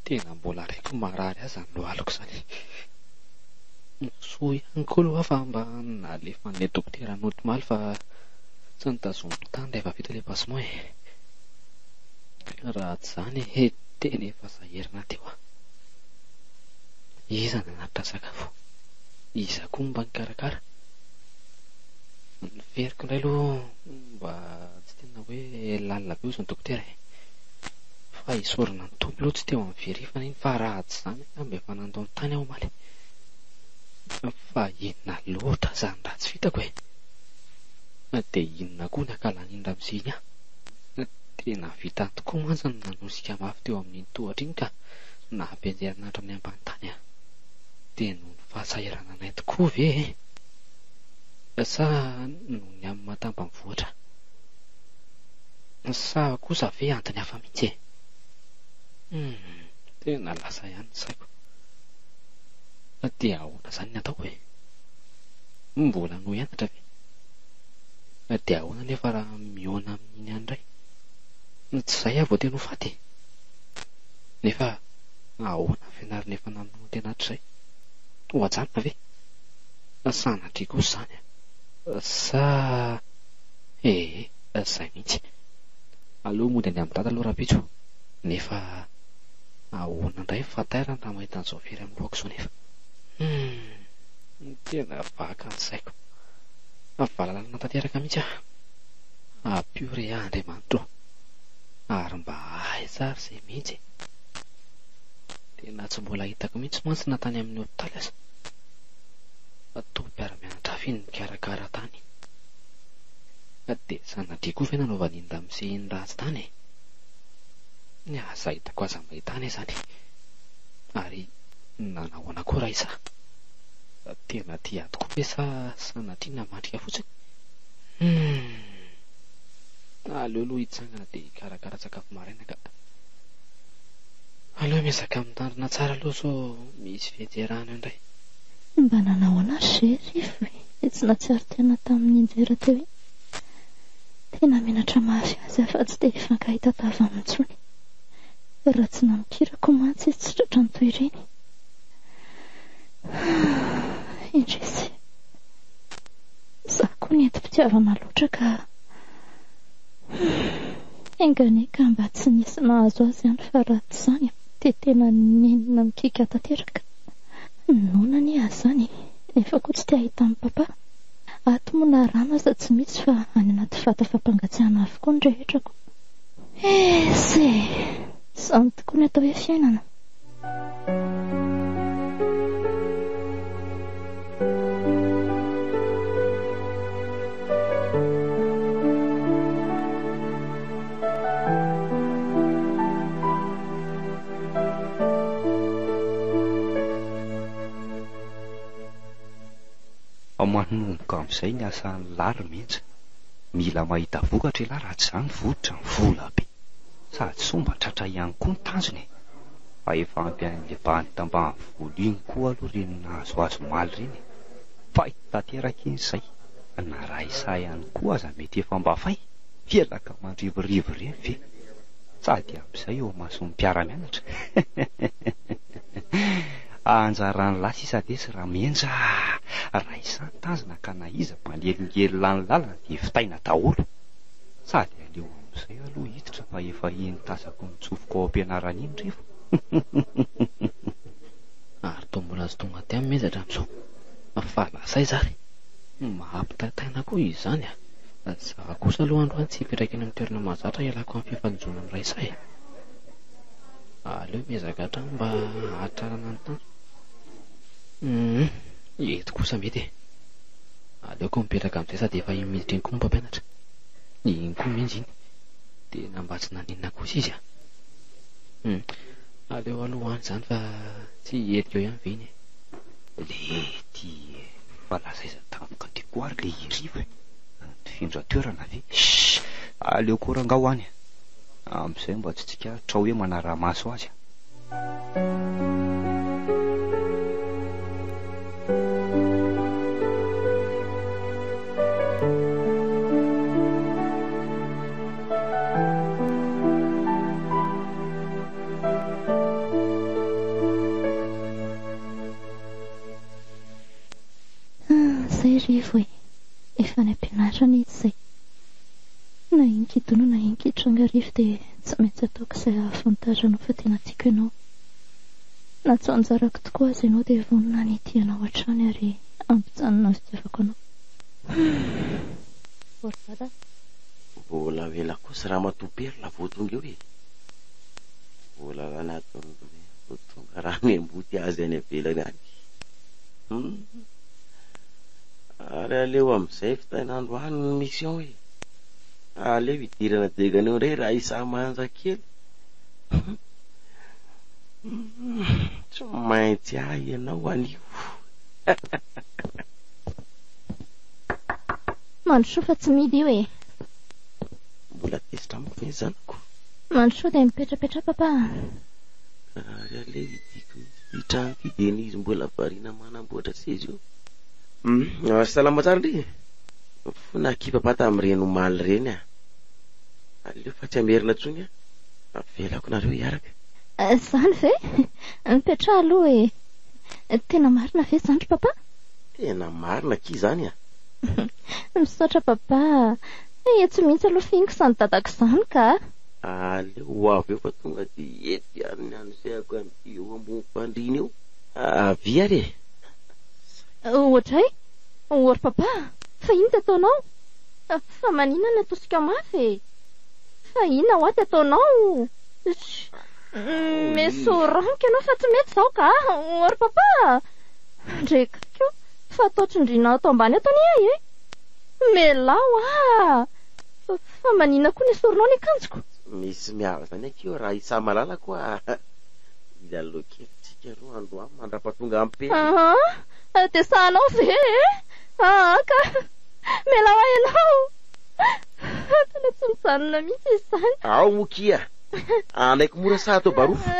Tena mbola reko marary aza ny lohaliko izany. Soa ihany koa aloha fa mba nalefan'ilay dokotera nody omaly fa tsy notazominy tany rehefa vita ilay passement e. Raha tsy izany tena efa sahirana teo aho. Iza nanatitra sakafo? Iza koa no mba nikarakara? Ny feriko indray aloha mba tsy tena hoe lalina be ozy ny dokotera e. Fa isaorana ny Tompo aloha tsy teo amin'ny verifana iny fa raha tsy izany angamba efa nandao ny tany aho omaly. Fa inona loatra izany ratsy vitako e? Dia inona koa ny hakalan'iny ramose iny ahy? Tena vitany tokoa mantsy ny nanosika mafy teo amin'iny tohatra iny ka nahampianjerana hatramin'ny ambany tany a! Dia noho ny fahasahirananay tokoa ve e? Sa noho ny amin'ny maha tambanivohitra? Sa kosa ve antony hafa mihitsy e? Humm, tena lasa ihany ny saiko. Dia ahoana izany ny ataoko e? Mbola hanohy hianatra ve? Dia ahoana anefa raha mihaona amin'iny ihany indray? Tsy izay aho vao tena ho faty e! Nefa ahoana ny fianarana efa namonoan-tena hatrizay? Ho ajanona ve? Sanatria kosa izany an! Sa ee, izay mihitsy. Aleo mody any amin'i Dada aloha rahampitso. Nefa ahoana indray ny fahatairana raha mahita an'izao fery amin'ny lohako izao nefa? Humm, tena vaka ny saiko. Valalanina tanteraka mihitsy aho. Ampio re ahy Andriamanitra ô. Ary mba aiza ary izay mihitsy e? Tena tsy mbola hitako mihitsy mantsy na tany amin'ny hopitaly aza. Fa toa mpiara-mianatra hafa iny nikarakara tany. Dia sanatria koa ve nanaovan'iny ramose iny ratsy tany e? Ny aza hitako aza mahita any izany. Ary nanahoana koa Raissa? Tena tia ahy tokoa ve sa sanatria namandrika fotsiny? Humm. Aleo aloha hitsangana dia hikarakara sakafo maraina ka. Aleo miezaka mitandrina tsara aloha sao misy fianjerana eo indray. Mba nanahoana ry ze Rivo e? Tsy nahatsiaro tena tamin'ny nianjera teo iny. Tena menatra mafy azy aho fa tsy te hifankahita tava aminy intsony. Raha tsy namikirako mantsy izy tsy tratran'ny toy ireny. Indrisy. Izaho koa nentim-pitiavana loatra ka. Enga anie ka mba tsy nisy nahazo azy ihany fa raha tsy izany dia tena nenina mikiaka tanteraka. Noana anie azy izany e, nefa koa tsy te hahita an'i Papa. Ato moa na rano aza tsy misy fa any anaty vata fampangatsiahana avokoa ny rehetra ko. Esy e! Izany tokoa ny atao hoe fiainana. Manomboka amin'izay ny asan'ny lahy ry Menja. Mila mahita vokatra ialahy raha tsy izany vototra ny vola be. Sady soa mba tratra ihany koa ny tanjona e. Fa efa ampy an'ilay bandy tambanivolo iny koa aloha ireny nahazoazo omaly ireny e. Fay tanteraka iny izay. Na Raissa ihany koa aza mety efa mba fay. Felaka mandrivorivo ireny ve? Sady amin'izay eo imason'ny mpiara-mianatra. Anjaran'ny lahy sisa lesy Ramenja a! Raissa ny tanjona ka na iza mpanelingelina ny lalana dia vitaina daholo. Sady aleo amin'izay aloha hiditra fa efa iny tazako nitsofoka ao am-pianarana iny revo. Ary toa mbola tsy tonga aty aminy izy hatramin'izao. Fa lasa aiza ary? Mampitaintaina koa izany a! Za kosa aloha androany tsy hipetraka eny amin'ny toerana mahazatra hialako amin'ny fifanjonoana amin'i Raissa e! Aleo miezaka hatrany mba hahatrarana ny tanjona. Hum, eto kosa mety e! Aleoko mipetraka amin'izay sady efa iny miditra iny koa ny mpampianatra. Iny koa mihitsy iny. Tena mba tsy naninona kosa izy a! Hum, aleo aloha any izany fa tsy hihetsika eo ihany ve iny e! Lety e! Fa lasa aiza tampoka ty koa ary le i Rivo e? Nifindra toerana ve? Shh! Aleo koa rangaha ho any e! Amin'izay mba tsy tsikaritra hoe manara-maso azy a! Izay Rivo e! Efa any am-pianarana izy izay. Na inon-kidona na inon-kitranga Rivo dia tsy maintsy ataoko izay hahafantaranao fa tena tiako ianao. Na tsy ho anjarako tokoa aza ianao dia vonona ny hitia anao hatrany ary hampijanona ny fitiavako anao. Humm. Ry dada. Mbola ho ela kosa ramatoa Perla vao tonga eo e. Mbola lany adiny roa ihany vao tonga raha miamboty azy any ivelany any. Humm. Ary aleo amin'izay vitaina androany ny mission e. Aleo hidirana degany eo indray raha hisaha-manja kely. Tsy maintsy ahy ianao anio. Mandrosoa fa tsy mihidy io e. Mbola tezitra amiko ve ny zanako? Mandrosoa dia mipetrapetraha papa a. Ary aleo hidiako mihitsy ity trano ity dia ny izy mbola variana manamboatra seza eo. Salama tsara ndry e. Fona akia papa tamin'ireny omaly ireny a. Aleo fa tsy hamerina intsony a. Avelako nareo hiaraka. Izany ve? Mipetraha aloha e. Tena marina ve izany ry papa? Tena marina akia izany a. Misaotra papa a. Etsy mihitsy aloha fihiniko izany dadako izany ka. Aleo ho avy eo fa tonga dia eto ihany ny hanosehako an'ity eo ambony fandriana eo. Avia ary e. Oadray! Ô ry papa a! Fa inona ty ataonao? Fa maninona no atosika mafy e? Fa inona hoa ty ataonao? Shh! Mesoraniko ianao fa tsy mety izao ka! Ô ry papa a! Ndry akaiky io fa atao tsindriana ato ambany ato anie aho e! Mialà hoa! Fa maninona koa nesorinao ny akanjoko? Tsy misy miala izany akia eo raha Isamalala koa Hilalao kely tsika aloha androany mandrapatonga ampela. Aa dia sahanao ve e? Aa ka! Mialà hoa ianao! Tena tsy mijanona mihitsy izy izany. Ao moa kia! Hanaiky mora sa atao barofo?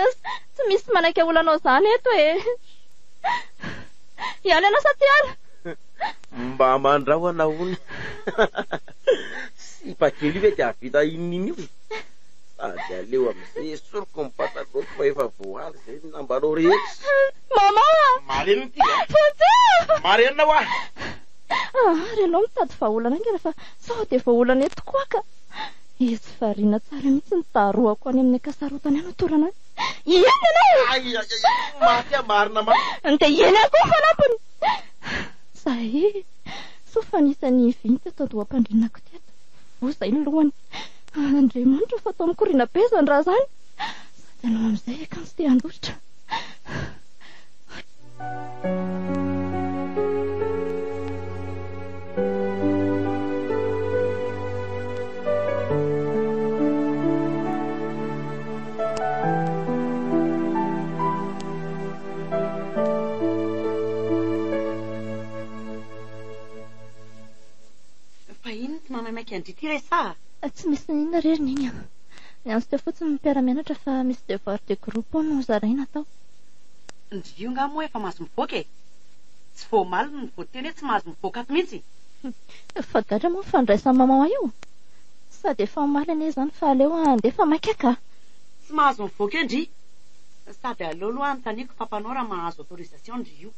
Tsy misy manaiky olanao izany eto e! Hiala ianao sa tsy hiala? Mba mandrahona hono. Sipa kely io ve dia hahavita inona io e? Sady aleo amin'izay esoriko ny pataloako fa efa voaly izay ny lambanao rehetra. Maman a! Marina ity a! Vonjeo! Marina hoa! Ah, ary ianao mitady vahaolana haingana fa sao dia voaolana eto koa ka. Izy variana tsara mihitsy ny darohako any amin'ny ankasarotana any hotorana any. Eny ianao! Ay, ay, ay, maty aho marina maty. Dia eny ihany koa ny fanampiny. Zay e! Soa fa anisan'ny vy teto andoham-pandrinako teto. Voa izay ny lohany. Andriamanitra fa toa mikoriana be izany raha izany. Sady ianao amin'izay akanjo te handositra. Fa inona ity mamaimaika an-dry ity re sa? Tsy misy n'inona re ry Neny a! Niantso teo fotsiny ny mpiara-mianatra fa misy devoir de groupe hono hozaraina atao. Ndry io nga moa efa mahazo mivoaka e! Tsy vao omaly no voateny hoe tsy mahazo mivoaka ato mihitsy. Fa gadra moa ny fandraisan'i maman io? Sady efa omaly anie izany fa aleo handeha fa maika ka! Tsy mahazo mivoaka eo ndry! Sady aleo aloha anontaniako papanao raha mahazo autorisation ndry io.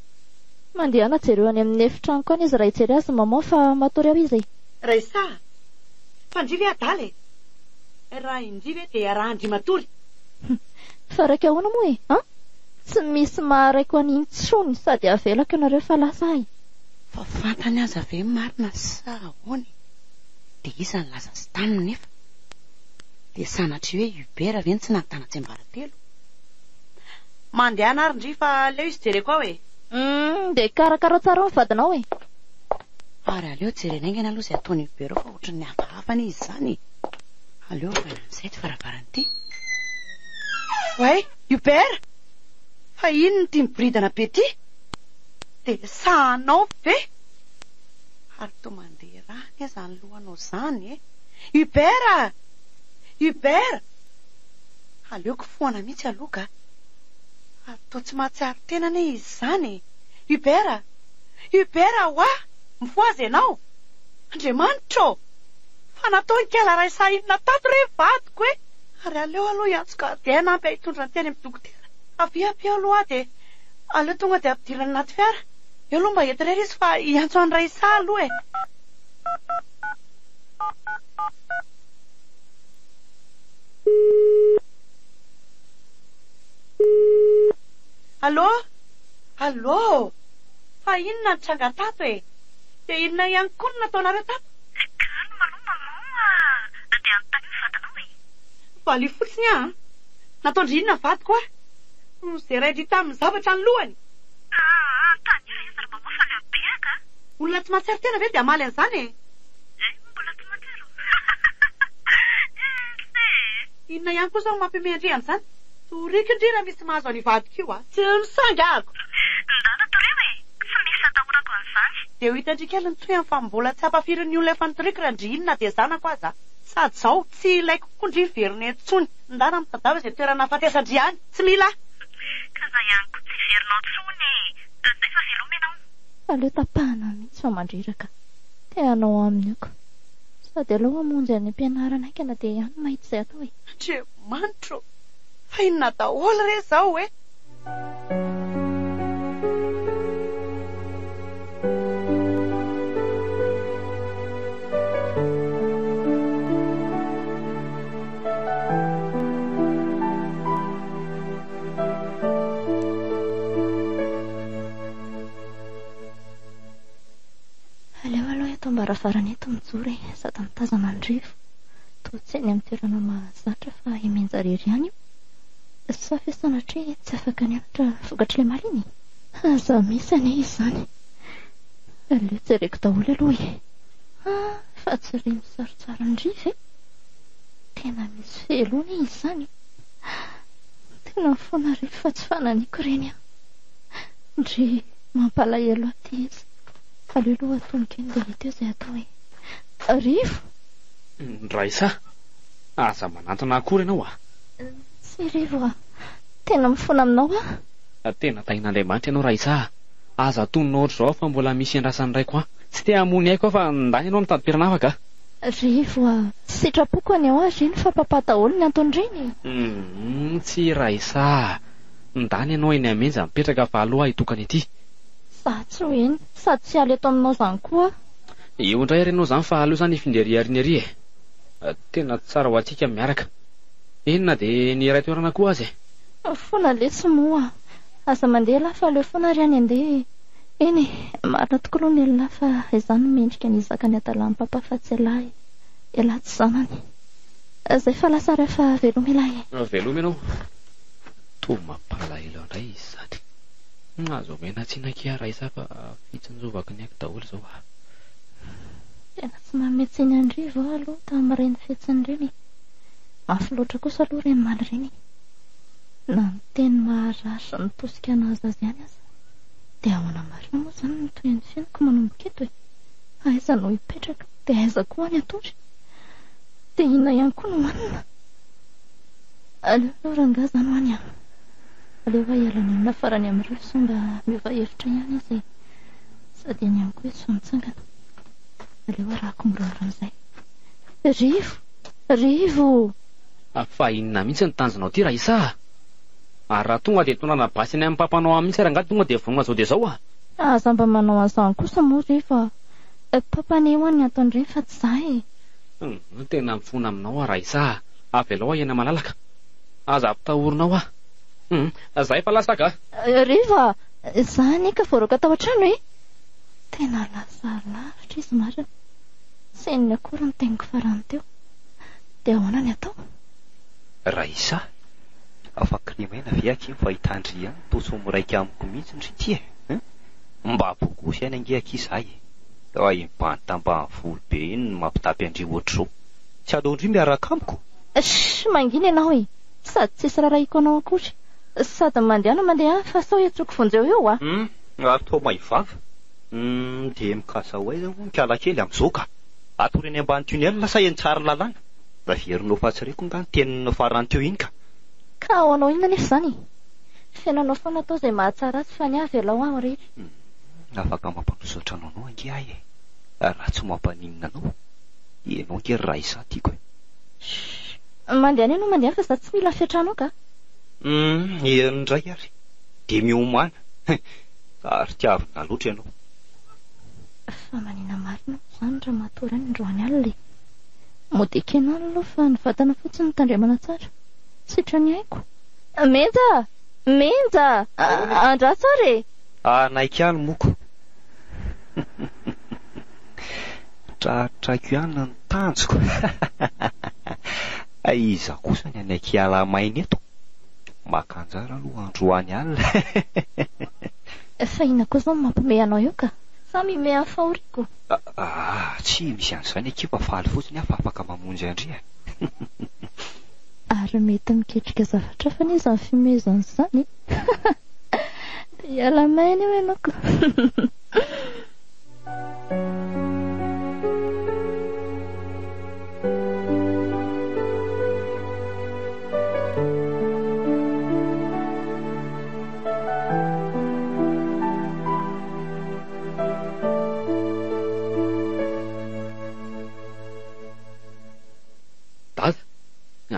Mandehana jereo any amin'ny efitranoko any izy raha hijery azy maman fa matory ao izy e! Raissa a! Fa ndry ve adala e? Raha indry ve dia iarahan-dry matory? Fa raika ahoana moa e? An? Tsy misy maharaiko an'iny intsony sady avelako ianareo fa lasa aho e! Fa fantany aza ve marina sa ahoana e? Dia iza nilaza azy taminy nefa? Dia sanatria hoe Hubert ve no tsy nahitana tsiambaratelo? Mandehana ary ndry fa aleo izy jereko ao e! Humm dia karakarao tsara ao ny vadinao e! Ary aleo jerena haingana aloha izay ataon'i Hubert ao fa ohatran'ny hafahafa anie izy izany e! Aleo ovaina amin'izay ity varavarana ity. Oay! Hubert! Fa inona ity miboridana be ity? Dia sahanao ve? Ary toa mandeha rà anie izany lohanao izany e! Hubert a! Hubert! Aleoko foana mihitsy aloha ka! Ary toa tsy mahatsiaro tena anie izy izany e! Hubert a! Hubert oa! Mifohaza ianao! Andriamanitra ô! Fa nataon'i Kala Raissa inona tato re vadiko e! Ary aleo aloha hiantso gardien hanampy ahy hitondra an'ity any amin'ny dokotera. Avia ampio aloha aho dia aleo tonga dia ampidirina anaty fiara. Eo aloha mba eto irery izy fa hiantso an'i Raissa aloha e! Allô? Allô? Fa inona no tranga tato e? Dia inona ihany koa no nataonareo tato? Calme aloha maman a! Dia anontanio ny vadinao e! Valio fotsiny aho an! Nataon-dry inona vadiko aho? Nozerain-dry tamin'ny zavatra ny lohany! Aa, anontanio ilay izy ry maman fa leo be aho ka! Olona tsy mahatsiaro tena ve dia hamaly an'izany e? Zay moa mbola tsy mahatsiaro? Else e! Inona ihany koa izao no mampihomehy an-dry amin'izany? Toriko ndry raha misy mahazo an'io vadiko io a! Tsy misangako! Ndana torio e! Tsy misy atahorako an'izany. Dia ho hitan-dry kely ny tohiny fa mbola tsy ampafirin'ny olona efa nitoriko raha ndry inona dia zanako aza. Sady izao, tsy ilaiko koa ndry miverina eto intsony. Ndana mitadiava izay toerana hahafatesan-dry any. Tsy mila ahy. Ka za ihany koa tsy hiverina ao intsony e! Zay fa veloma ianao. Aleo tapahana mihitsy fa mandreraka. Te hanao aminy io ka. Sady aleo hamonjy any am-pianarana haingana dia any mahita izay atao e. Andriamanitra ô! Fa inona daholo re izao e? Aleo aloha eto am-baravarana eto mijoro e, sady mitazana ny rivo. Toa tsy any amin'ny toerana mahazatra fa i Menja irery ihany io. Sa ve sanatria tsy afaka nianatra vokatr'ilay omaly iny? Aza misy anie izany. Aleo jereko daholo aloha e. Ah, fa tsy re misarontsaron-dry ve? Tena misy fehiloha anie izany e. Tena mifona re fa tsy fananiko ireny an. Ndry mampalahelo ahy ity izy. Aleo aloha atomboka eny dia hita eo izay atao e. Rivo! Raissa, aza manantona akory ianao a! Tsia Rivo a! Tena mifona aminao aho. Tena tahin'Andriamanitra ianao Raissa a! Aza atonina ohatr'izao aho fa mbola misy iandrasan'ny raiko ahy. Tsy te hamono ny aiko aho fa ndany ianao mitady toerana hafa ka! Rivo a! Tsy sitrapoko ny ao ary iny fa papa daholo ny anton'ireny e! Humm tsy Raissa a! Ndany ianao eny Amenja mipetraka fa aleo aho hitokana ety. Za tsy ho eny, sady tsy hiala eto aminao zany koa aho. Eo indray ary ianao zany fa aleo zany hifindra ery aoriana ery e! Tena tsara ho antsika ny miaraka. Eny na dia ny iray toerana koa aza e! Fona lesy moa. Aza mandeha lahy fa aleo foana ary any andeha e! Eny e, marina tokoa aloha ny an'lah fa izaho no mendrika ny hizaka ny hadalan'i papa fa tsy ialahy e! Ialahy tsy zanany. Zay fa lasa ary aho fa veloma ialahy e! Veloma ianao. Toa mampalahelo indray izy izany. Aza omena tsiny akia Raissa fa fitsinjovako ny aiko daholo izao a! Tena tsy manome tsiny an-dry Rivo aho aloha tamin'ireny fihetsiny ireny e! Mafy loatra kosa aloha ireny maly ireny e! Na ny teny maharary sy ny tosika nahazo azy ihany aza. Dia ahoana marina moa izany ny tohin'ny fiainako manomboka eto e? Aiza no hipetraka? Dia aiza koa any hatory? Dia inona ihany koa no hohanina? Aleo aloha rangahy izany ho any an! Aleo aho hiala nenina farany amin'i Rivo sao mba miova hevitra ihany izy e! Sady eny ihany koa izy vao mitsangana. Aleo arahako moramora amin'izay. Rivo! Rivo! Fa inona mihitsy ny tanjonao ity Raissa a? Ary raha tonga dia tondrana basy any amin'ny papanao any mihitsy rangahy tonga dia vonona zao dia zao a! Aza mba manao an'izany kosa moa Rivo a! Papa anie ho'a ny anton'ireny fa tsy za e! Hum, tena mifona aminao aho Raissa a! Avelao aho hiaina malalaka. Aza ampitahorinao aho. Hum, za efa lasa ka! Rivo a! Za anie ka voaroaka tao an-trano e! Tena lasa lavitra izy marina. Tsy henony akory ny teniko farany teo. Dia ahoana ny atao? Raissa, fa kilemena ve akia ny fahitandry ihany toa tsy miraika amiko mihitsy ndry ity e! Hein? Mba bogosy ihany ange akia za e! Fa iny bandy tambanivolo be iny no mampitapy an-dry ohatr'izao. Tsy aleon-dry miaraka amiko? Shh! Mangina ianao e! Sady tsisy rarahiko anao akory. Sady mandehana mandeha fa sao hiantsoako vonjeo eo a! Hum! Ary toa may vava. Hum! Dia mikasa ho aiza hono kala kely amin'izao ka? Hatory eny ambany tunnel sa eny Tsaralalàna? Averinao fa tsy reko nga ny teninao farany teo iny ka. Ka ao anao inona anefa izany e? Fiainanao foana atao izay mahatsara azy fa ny ahy avelao aho irery. Hum, afaka mampandroso an-trano anao ange ahy e! Raha tsy mampaninona anao. Ianao ange ry Raissa tiako e. Shh! Mandehana ianao mandehana fa za tsy mila fiatranao ka. Hum, eny indray ary. Dia miomàna. Ary tiavina loatra ianao. Fa manina marina moa izany raha matory any androany alina e? Mody ekena any aloha fa ny vatana fotsiny no tandremana tsara. Sitrany aiko. Menja! Menja! Andraso ary e! Hanaiky ihany moko. Tratrako ihany ny tanjoko. Iza kosa ny hanaiky hiala maina eto? Maka anjara aloha androany alina. Fa inona koa izao no mampimehy anao eo ka? Sa mimehy amin'ny fahoriako? Aa, tsy misy an'izany akia fa faly fotsiny aho fa afaka mamonjy an-dry e. Ary mety miketrika zavatra hafa anie izany fihomehezana izany e. Dia hiala maina eo ianao ka. Dada,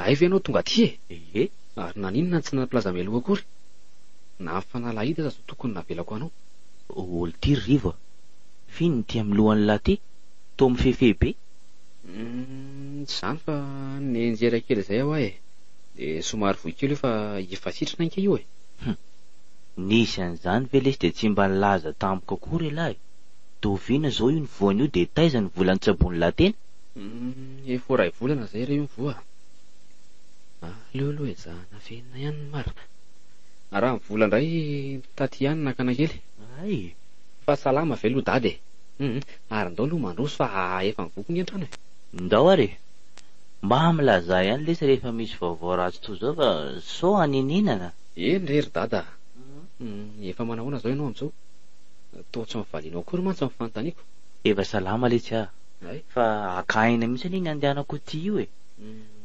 hay ve ianao tonga aty e? Ie. Ary naninona no tsy nampilaza mialoha akory? Na ny fanalahidy aza sao tokony navelako anao. Ol ty ry Rivo a! F'inona ity amin'ny lohan'lah ty? Toa mifefehy be? Humm, tsy izany fa nianjera kely izay aho e! Dia somary voy kely io fa efa sitrana ange io e! Hum! Nisy an'izany ve lesy dia tsy mba nilaza tamiko akory ialahy e! D'oviana izao io nivoana io dia taiza ny vola nitsaboan'lah tena? Humm, efa ho iray volana izay re io nivoa a! Aleo aloha ezahana afenina ihany ny marina. Raha ny vola indray taty ihany nakana kely. Hay! Fa salama ve aloha dada e? Humm, ary ndao aloha mandroso fa efa mivoky nge ny trano e! Ndao ary e! Mba milazà ihany lesy rehefa misy vaovao ratsy toy izao fa sao hanenenana. Eny re ry dada a! Humm, efa manahoana izao ianao amin'izao? Toa tsy nivalianao akory mantsy ny fanontaniako. Efa salama letsy aho. Hay. Fa haka aina mihitsy anie ny andehanako ity io e!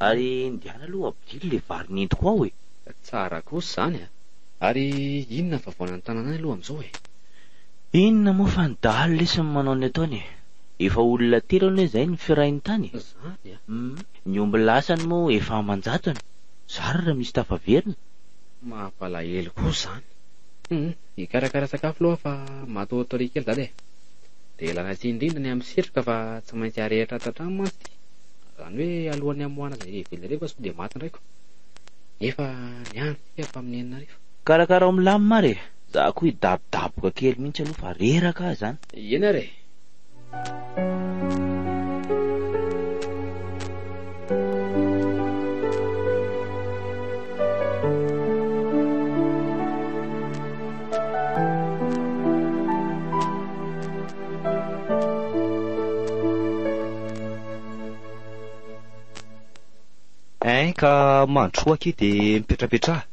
Ary ndehana aloha ampidiro ilay vary nentiko ao e! Tsara kosa izany a! Ary inona ny vaovao any an-tanàna any aloha amin'izao e? Inona moa fa ny dahalo lesy no manao ny ataony e! Efa olona telo anie izay no firainy tany e. Izany a? Hum, ny omby lasany moa efa aman-jatony. Zara raha misy tafaverina. Mampalahelo koa izany. Hum, hikarakara sakafo aloha fa matoatoria kely dada e. Dia ialana tsiny indrindra ny amin'ny setroka fa tsy maintsy arehitra ato an-trano mantsy ity. Izany hoe alohan'ny hamoahana izay ivelany ireo fa sao dia maty ny raiko. Nefa ny andro ity efa amin'ny 6000. Karakarao milamina ary e. Za koa hidabodaboka kely mihitsy aloha fa reraka aho izany. Eny ary e. Hein ka mandrosoa akia dia mipetrapetraha.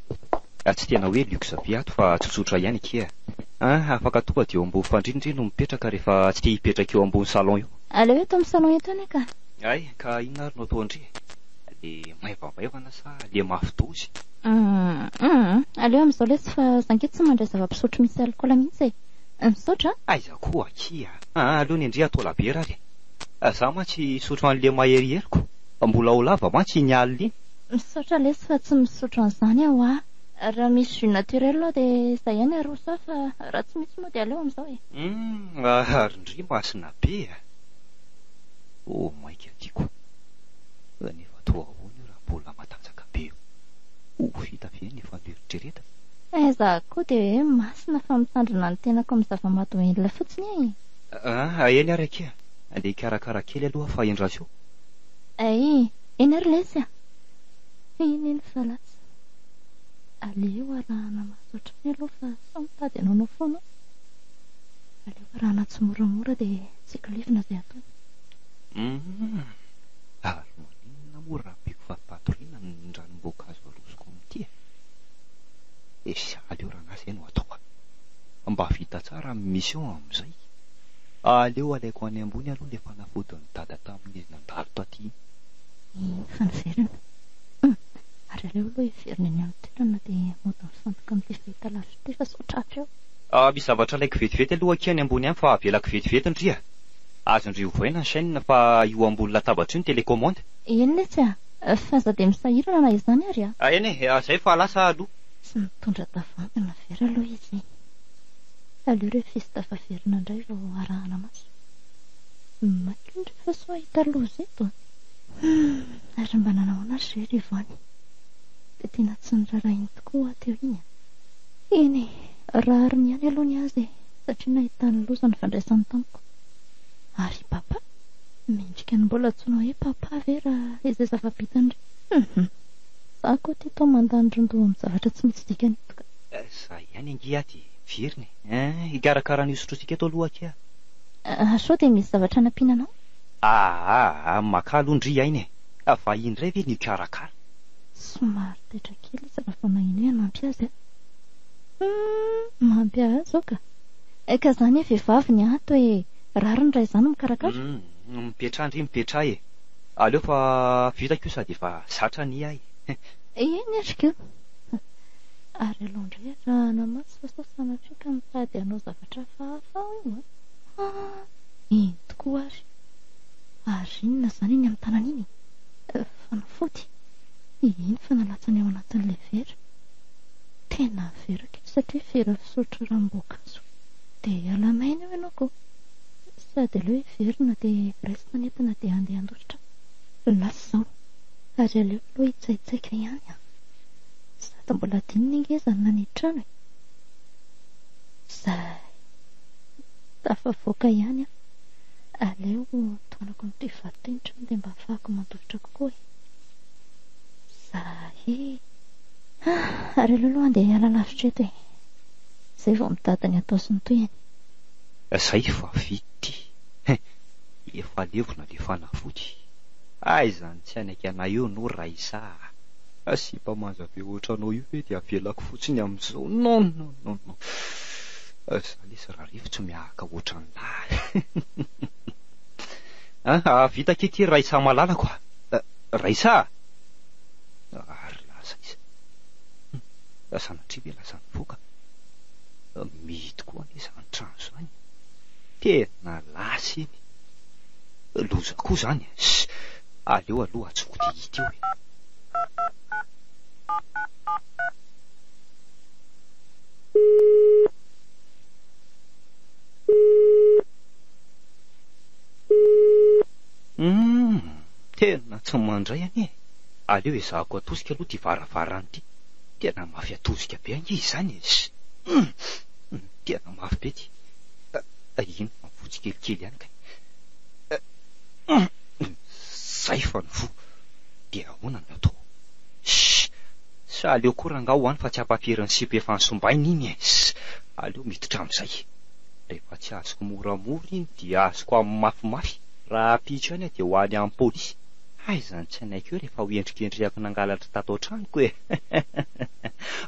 Tsy tena hoe luxe be ato fa tsotsotra ihany akia. Hein afaka tonga dia eo ambony fandriana ndry no mipetraka rehefa tsy te hipetraka eo ambony salon eo. Aleo eto amin'ny salon eto anie ka. Hay ka inona ary no atao ndry e? Le maivamaivana sa le mafy dosy? Hum aleo amin'izao lesy fa za nge tsy mandray zava-pisotro misy alikaola mihitsy e. Misaotra a. Aiza koa akia a! Aleo ny ndry atao labiera ary e! Za mantsy hisotro an'le maheriheriko, mbola ho lava mantsy iny alina iny. Misaotra lesy fa tsy misotro an'izany aho a! Raha misy jus naturel ao dia izay ihany aroso ahy fa raha tsy misy moa dia aleo amin'izao e! Humm ary ndry masina be a! Oh maika tiako! Nefa toa ahoana io raha mbola matanjaka be io? Ho vita ve ny efa noeritreretana? Aiza koa dia hoe masina fa mitandrina ny tenako amin'ny zava-mahadomelina fotsiny e! Ah, eny ary akia, andeha hikarakara kely aloha fa endraso eo. Ay, eny ary lesy a! Eny eny fa lasa. Aleo arahana maso hatrany aloha fa sao mitady hanaonao foana ao. Aleo arahana tsimoramora dia tsy kilivina izay ataony. Humm, ary maninona moa raha ampiako fampatoriana ny ranom-boankazo arosoko amin'ity e? Esy, aleo rangahy izay no atao a! Mba vita tsara ny mission amin'izay. Aleo alaiko any ambony aloha ilay fanafodin'i dada tamin'izy nandalo taty iny. Iny fa niverina. Hum! Ary aleo aloha hiverina eny amin'ny toerana dia mody mifantoka amin'ity fahitalavitra ity fa sao tratra eo. Ah, misy zavatra alaiko vetivety aloha akia any ambony any fa avelako vetivety ndry a! Azon-dry ovaina ny chaîne fa io ambony latabatra io ny télécommande. Eny letsy a! Fa aza dia misahirana na izany ary a! Eny e, zay fa lasa aloha. Tsy mitondra tavoahangy na vera aloha izy e! Aleo rehefa izy tafaverina indray vao arahana maso. Maika io ndry fa sao hahita loza eto a! Humm! Ary mba nanahoana ary ve ry Yvonne? Dia tena tsy nirarahiny tokoa hoa teo iny a! Eny e! Rariny ihany aloha ny azy e! Satria nahitany loza ny fandraisany tamiko. Ary i Papa? Mendrika ny mbola antsoina hoe Papa ve raha izay zava-bitany ireny? Humm! Za koa ity toa mandany ron-doha amin'ny zavatra tsy misy dikany eto ka. Za ihany ange aty e! Miverina e! Hein! Hikarakara an'io sotrointsika eto aloha akia. Ah, sao dia misy zavatra hanampiana anao? Aa! Makà aloha ndry aina e! Fa iny indray ve no hikarakara? Somary taitra kely izy raha vao naheno hoe hanampy azy aho. Humm! Manampy ahy izao ka! Ka za anie vehivavy ny ato e! Rariny raha izaho no mikarakara. Humm! Mipetraha ndry mipetraha e! Aleo fa vitako io sady efa zatra anie aho e! Eny ary ko! Ary aleo indray arahana maso fa sao sanatria ka mitady hanao zavatra hafahafa ao io an! Ah! Eny tokoa ary! Ary inona izany iny amin'ny tanana iny e? Fanafody? Iny fa nalatsany ao anatin'ilay vera. Tena vera kely satria vera fisotro ranom-boankazo. Dia hiala maina eo ianao ko! Sady aleo hiverina dia raisina ny entana dia handeha handositra. Lasa izao. Ary aleo aloha hitsaitsaika ihany an! Sady mbola adinony ange izany nanidy trano e! Izay. Tafavoaka ihany aho. Aleo tohanako amin'ity vato ity ny trano dia mba ahafahako mandositra kokoa e! Izay e! Ah! Ary aleo aloha handeha hiala lavitra eto e! Izay vao mitady ny atao sy ny tohiny. Zay fa vita ity. Hein! Efa levona le fanafody. Aiza ny tsy hanaiky anay eo no Raissa a! Sipa manja be ohatranao io ve dia avelako fotsiny amin'izao? Non non non non! Za lesy Rarivo tsy miahaka ohatran'lah. An! Vita akia ity Raissa malalako a! Raissa a! Ary lasa iza? Sanatria ve lasa nivoaka? Mihidy koa anie izany trano izany. Tena lasa iny. Loza koa izany e! Aleo aloha antsoiko ity hita io e! Humm! Tena tsy mandray anie e! Aleo ezahako atosika aloha ity varavarana ity. Tena mafy atosika be ange izany e! Humm! Tena mafy be ity. Iny fa mivoa tsikelikely ihany kay. Zay fa nivoa. Dia ahoana no atao? Ssss! Sa aleo koa rangaha ho any fa tsy ampafirin'ny sipa efa nosombaina iny e! Ssss! Aleo miditra amin'izay. Rehefa tsy azoko moramora iny dia azoko amin'ny mafimafy. Rahampitso ihany aho dia ho any amin'ny polisy. Aiza ny tsy hanaiky eo rehefa ho endrikendrehako nangalatra tato an-tranoko e!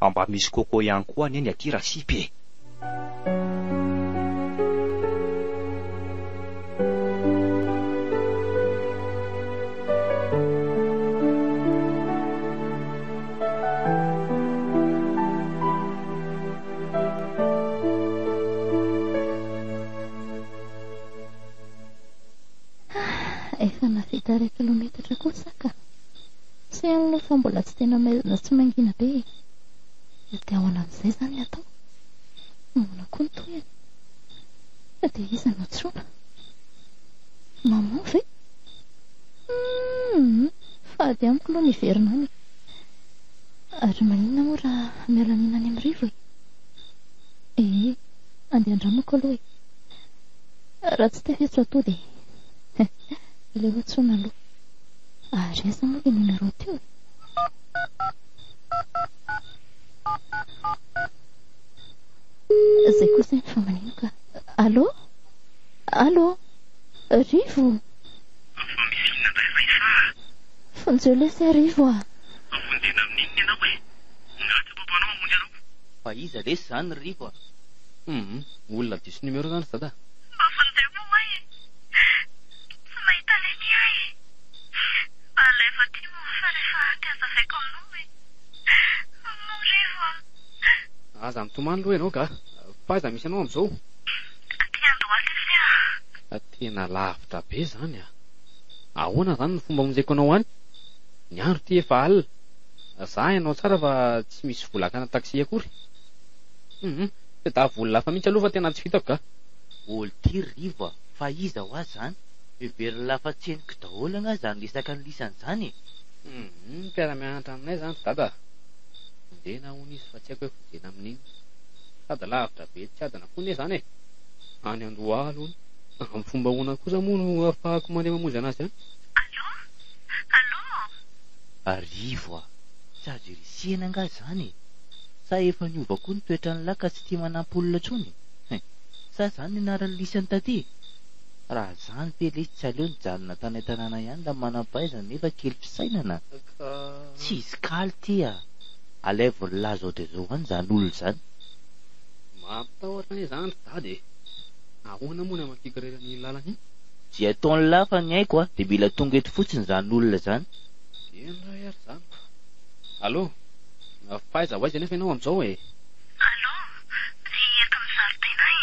Mba misy coco ihany koa anie ny aty rasipa e! Efa nahavita iray kilometatra kosa ka. Tsy hainy aloha fa mbola tsy tena maizina sy mangina be e. Dia ahoana amin'izay izany ny atao? Ahoana koa ny tohiny? Dia iza no antsoina? Maman ve? Humm! Fady amiko aloha ny hiverina any e. Ary maninona moa raha miala nina any amin'ny Rivo e? Ee, andeha andramako aloha e. Raha tsy tafiditra ao toa dia aleo antsoina aloha. Ary aiza moa ilay numéro teo e? Zay kosa iny fa manino ka. Allô? Allô? Rivo? Fa misy inona indray Raissa a? Vonjeo lesy aho Rivo a! Vonjena amin'inona ianao e? Nga tsy papanao hamonjy anao? Fa iza lesy izany ry Rivo a? Humm, olona diso numéro zany ry dada. Mba vonjeo moa e! Tsy mahita leny aho e! Mba alaivo aty moa fa rehefa aty hazavaiko aminao e! Mamoa Rivo a! Aza mitomany aloha ianao ka! Fa aiza misy anao amin'izao? Aty Andohalo izy a! Tena lavitra be izany a! Ahoana izany ny fomba hamonjeko anao any? Ny andro ity efa alina. Za hainao tsara fa tsy misy vola hakana taxi akory. Hum, tadiavo olona hafa mihitsy aloha fa tena tsy vitako ka! Ol ty ry Rivo a! Fa iza hoa zany? Heverin'lah fa tsy henoko daholo angaha zany resaka an'lisany zany e! Hum, mpiara-mianatra aminay zany ry dada a! Vonjena hono izy fa tsy haiko hoe vonjena amin'inona. Sady lavitra be tsy adina koa anie zany e! Any Andohalo hono. Amin'ny fomba ahoana kosa moa no ahafahako mandeha mamonjy anazy any? Allô? Allô? Rivo a! Tsy azo irisihana angaha izany e? Sa efa niova koa ny toetran'lah ka tsy tia manampy olona intsony? Hein! Sa izany ny anaran'ny lisany taty? Raha izany ve lesy tsy aleo nijanona tany an-tanàna ihany raha manam-pahaizana nefa kely fisainana? Ka. Tsisy kaly ty a! Alaivo ny lahy zao dia zao any izany olona izany. Mampitahotra anie izany ry dada e! Ahoana moa ny hamakiako irery an'iny lalana iny? Tsy ataon'lah fa ny haiko a, dia mila tonga eto fotsiny izany olona izany. Eny ray ary izany ko. Allô? Fa aiza ho aiza anefa ianao amin'izao e? Allô? Eto amin'ny zaridaina e.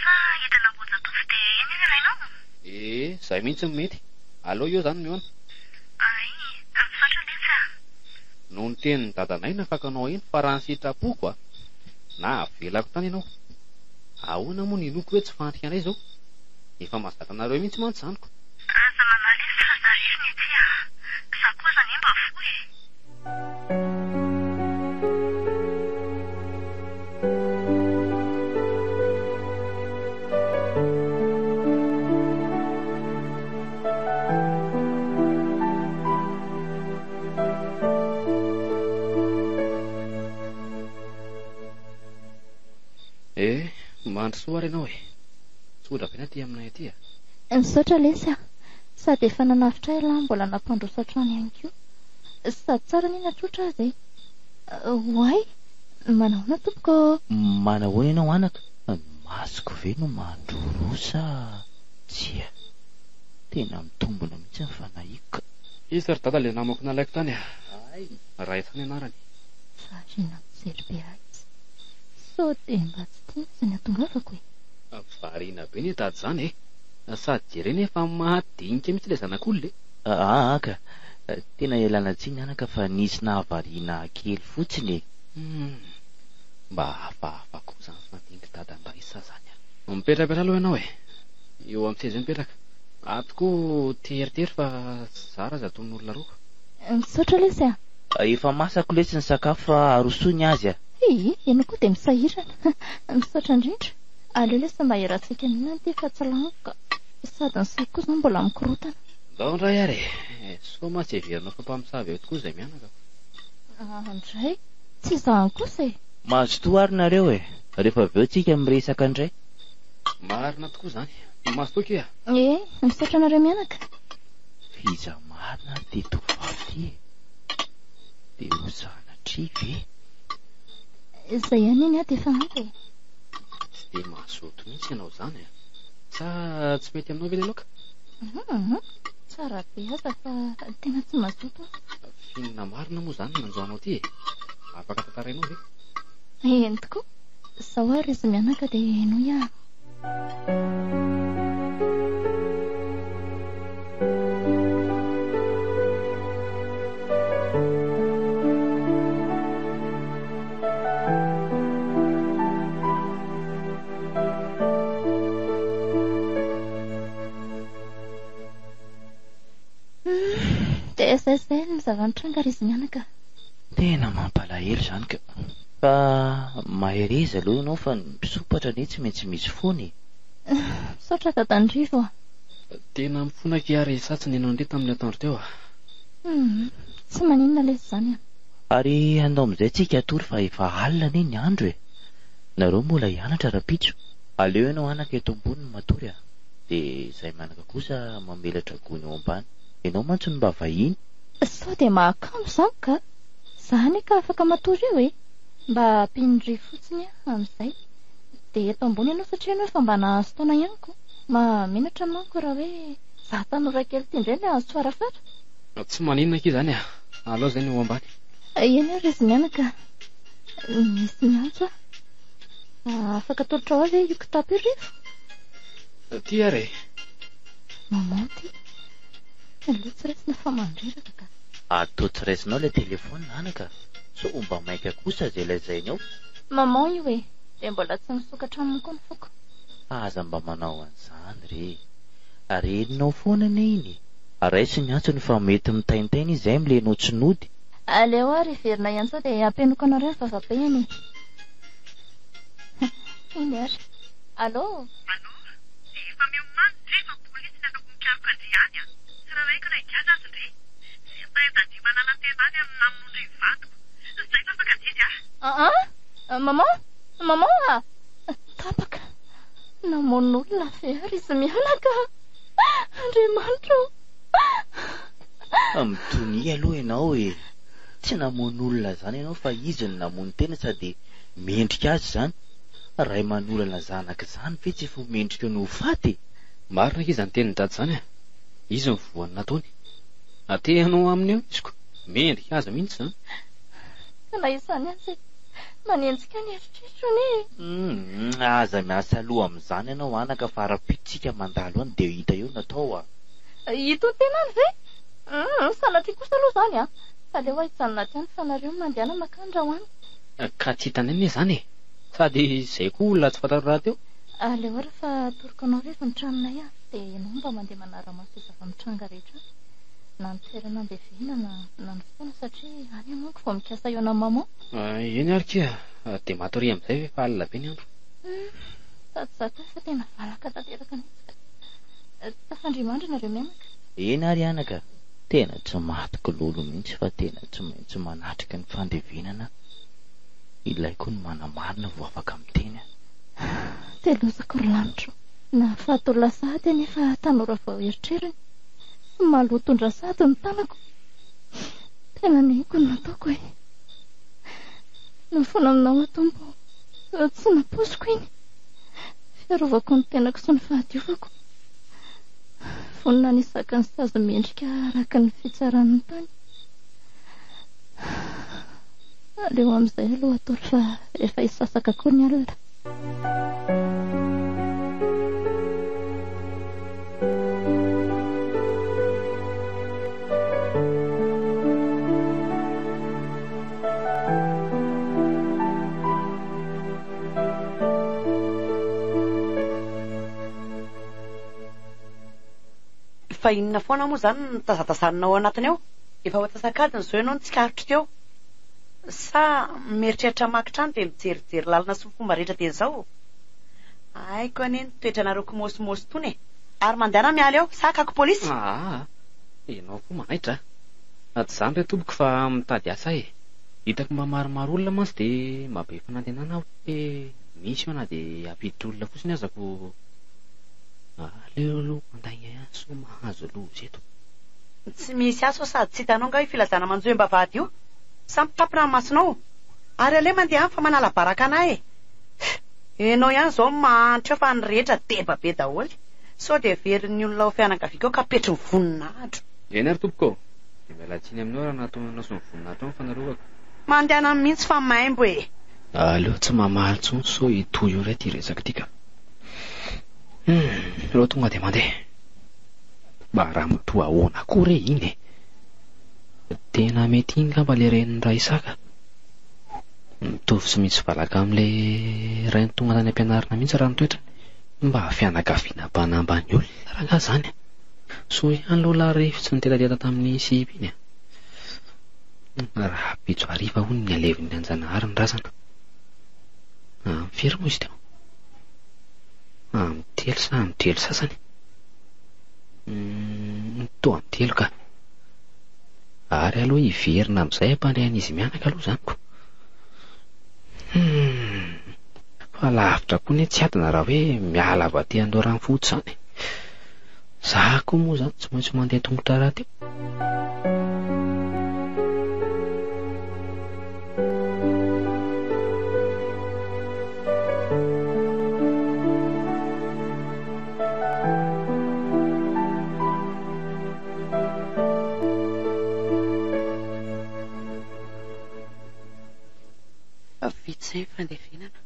Sa hidina Ambohijatovo dia eny no ilainao? Ee, izay mihitsy no mety. Aleo eo izany mihaona. Ay, misaotra letsy a. Noho ny tenin'i dadanay nafako anao iny fa raha ny sitrapoko a, na avelako tany ianao. Ahoana moa no inoako hoe tsy fandrika indray izao? Efa mahazatra anareo mihitsy mantsy izany ko. Aza manahy lesy fa za irery ny aty a! Za koa aza anie mba voa e! Eh, mandrosoa ary ianao e! Tsotra be ny aty aminay aty a! Misaotra lesy a! Sady efa nanavotra ahy ialahy mbola nampandroso hatrany ihany koa. Sady tsara anie na tsotra aza e! Oay! Manahoana tompoko ô? Manahoana ianao anaka? Ny masoko ve no mandroroa sa tsia? Tena mitombina mihitsy ny fanahiako ka. Iza ry dada ilay namako nalaiko tany a? Raitra ny anarany. Variana mijery be ahy izy. Sao dia mba tsy tiany izy ny hatongavako e? Variana be anie dada izany e! Sady jerena efa mahadinika mihitsy ilay zanak'olona e. Aa ka. Tena ialana tsiny anaka fa nisy nahavariana ahy kely fotsiny e. Humm. Mba hafahafa koa izany fandinik'i Dada Raissa izany a. Mipetrapetra aloha ianao e. Eo amin'ny seza eo mipetraka. Ato koa teritery fa zara aza ataon'olona roa. Misaotra lesy a. Efa masako lesy ny sakafo fa arosoy ny azy a. Hihi, ianao koa dia misahirana. Misaotra indrindra. Aleo lesy mba hiarahantsika mihinana ity fa tsy laniko ka. Sady ny saiko koa izao mbola mikorontana. Ndao indray ary e. Sao mantsy heverinao fa mpamosavy eo tokoa izay mianaka. Aa ndray, tsy izany kosa e. Mazotoa ary nareo e. Rehefa avy eo tsika miresaka indray. Marina tokoa izany. Mazotoa akia. Ee, misaotra anareo mianaka. F'iza marina ary ity tovovavy ity e? Dia ho sanatria ve? Izay ihany anie dia efa ampy e. Tsy dia mazoto mihitsy ianao izany a! Sa tsy mety aminao ve ilay laoka? Hum, tsara be aza fa tena tsy mazoto aho. F'inona marina moa izany no nanjo anao ity e? Afaka tantarainao ve? Eny tokoa. Izao ary izy mianaka dia henoy aho. Dia izay izay ny zava-nitranga ry izy mianaka. Tena mampalahelo izany ka. Fa mahereza aloha ianao fa ny mpisompatra anie tsy maintsy misy foana e. Misaotra Dadandrivo a. Tena mifona akia ary sa tsy nino an'le tamin'ny atoandro teo a. Humm, tsy maninona lesy izany a. Ary andao amin'izay tsika hatory fa efa alina anie ny andro e. Nareo mbola hianatra rahampitso. Aleo ianao anaka eto ambony no matory a. Dia izahay mianaka kosa mamelatra gony eo ambany. Ianao mantsy no mba vahiny. Sao dia mahakamo izany ka. Za anie ka afaka matory eo e. Mba ampian'i fotsiny aho amin'izay. Dia eto ambony ianao satria ianao efa mba nahazo taona ihany ko. Mahamenatra manko raha hoe za tanora kely ity indray no azo farafara. Tsy maninona akia izany a. Alao izay ny eo ambany. Eny ary izy mianaka. Misy miantso aho. Afaka atolotrao ahy ve io kitapo io Rivo? Ity ary e. Maman ity. Aleo tsy raisina fa mandreraka ka. Atao tsy raisinao ilay téléphone anaka sao mba maika kosa izay lazainy ao. Maman io e! Dia mbola tsy misokatra aminy koa ny foko. Aza mba manao an'izany re e! Reninao foana anie iny e! Raiso ny antsony fa mety mitaintaina izy zay amle enao tsy nody. Aleo ary hiverina ihany sao dia ampianoko anareo ny vavabehany e! Iny ary. Allô? Allô? Dia efa miomany ndry fa polisy ny ataoko mikaroka an-dry any a! Tsy raraiko na higadra aza ndry! Sy mitahim-dadihy mananantena any amin'ny namonoan-dry vadiko. Zay fa afaka adidy ah! Aa! Maman! Maman ah! Tapaka! Namono olona ve ary izy mianaka? Andriamanitra ô! Mitonia aloha ianao e! Tsy namono olona izany ianao fa izy no namono tena sady mendrika azy izany. Ray manolana zanaka izany ve tsy efa ho mendrika ny ho faty e? Marina akia izany tenin'i Dada izany a! Izy no voan'ny nataony. Aty ianao aminy eo izy ko. Mendrika azy mihitsy izany. Ka na izany aza e, manenjika ny eritreritro anie e. Humm, aza miasa loha amin'izany ianao anaka fa rahampitso tsika mandalo any dia hita eo ny atao a. Hita ho tenany ve? Humm, sanatria kosa aloha izany a. Aleo aho hijanona aty any fa nareo mandehana makany raha ho any. Ka tsy hitanay anie izany e. Sady izay koa olona tsy fantatrao rahateo. Aleo ary fa atoroko anao rehefa ny tranonay a, dia ianao mba mandeha manara-maso izay zava-mitranga rehetra any, na ny toerana andevenana na ny fotoana satria any aho manko vao mikasa hihaona amin'i maman. Eny ary kia, dia matoria amin'izay ve fa alina be ny andro. Humm, sady izaho koa efa tena valaka tanteraka mihitsy ka. Tafandria-mandry nareo mianaka. Eny ary anaka, tena tsy matiko lolo mihitsy fa tena tsy maintsy manatrika ny fandevenana, ilaiko ny manamarina vao afaka miteny aho. Dia lozako ry lanitro. Nahafaty olona sahady anefa tanora vao eritreriny. Maloto ndra sahady ny tanako. Tena neniko ny nataoko e. Mifona aminao aho Tompo o. Tsy nampoiziko iny. Fiarovako ny tenako sy ny fahadiovako. Vonona ny hizaka ny sazy mendrika araka ny fitsaran'ny tany. Aleo amin'izay aloha hatory fa efa hisasaka koa ny alina. Fa inona foana moa izany no tazatazaninao ao anatiny ao? Efa ho antsasak'adiny izao ianao no tsikaritro teo. Sa mieritreritra hamaky trano dia mijerijery lalana sy ny fomba rehetra dia izao? Haiko anie ny toetranareo kimosimosy itony e! Ary mandehana miala eo, sa hakako polisy? Aa! Ianao koa manaitra a! Tsy izany re tompoko fa mitady asa e! Hitako mba maromaro olona mantsy dia mba be fanantenana aho hoe misy eo na dia hampiditra olona fotsiny aza ko aleo aloha mandainga ihany sao mahazo loza eto. Tsy misy asa ao sady tsy hitanao angaha io filazana manjohy am-bavahady io? Sa mitapina ny masonao? Ary aleo mandeha any fa manala baraka anah e! Ianao ihany izao no mahantra eo fa ny rehetra deba be daholo. Sao dia heverin'ny olona ao fianakaviako ao ka petry ny voninahitro. Eny ary tompoko ô! Dia miala tsiny aminao raha nataonao sy ny voninahitrao ny fanarovako. Mandehana mihitsy fa maimbo e! Aleo tsy mamaly intsony sao hitohy eo indray ity resaka ity ka. Hum, aleo tonga dia mandeha. Mba ramatoa ahoana koa re iny e? Tena mety iny ngamba le renin'i Raisaka. Mitovy tsy misy valaka amin'ilay rainy tonga tany am-pianarana mihitsy raha ny toetrany. Mba fianakaviana mpanambany olona rangahy izany a! Soa ihany aloha lahy rehefa tsy nitetateta tamin'ny sipa iny a! Rahampitso hariva hono ny alevin'ny Anjanahary ny razana. Amin'ny firy moa izy teo? Amin'ny telo sa amin'ny telo sasany? Toa amin'ny telo ka. Ary aloha hiverina amin'izay hampandre an'izy mianaka aloha izany ko. Hum. Fa lavitra koa anie tsy adina raha hoe miala avy aty Andoharanofotsy izany e. Za koa moa izany tsy maintsy mandeha tongotra rahateo. Vita izay ny fandevenana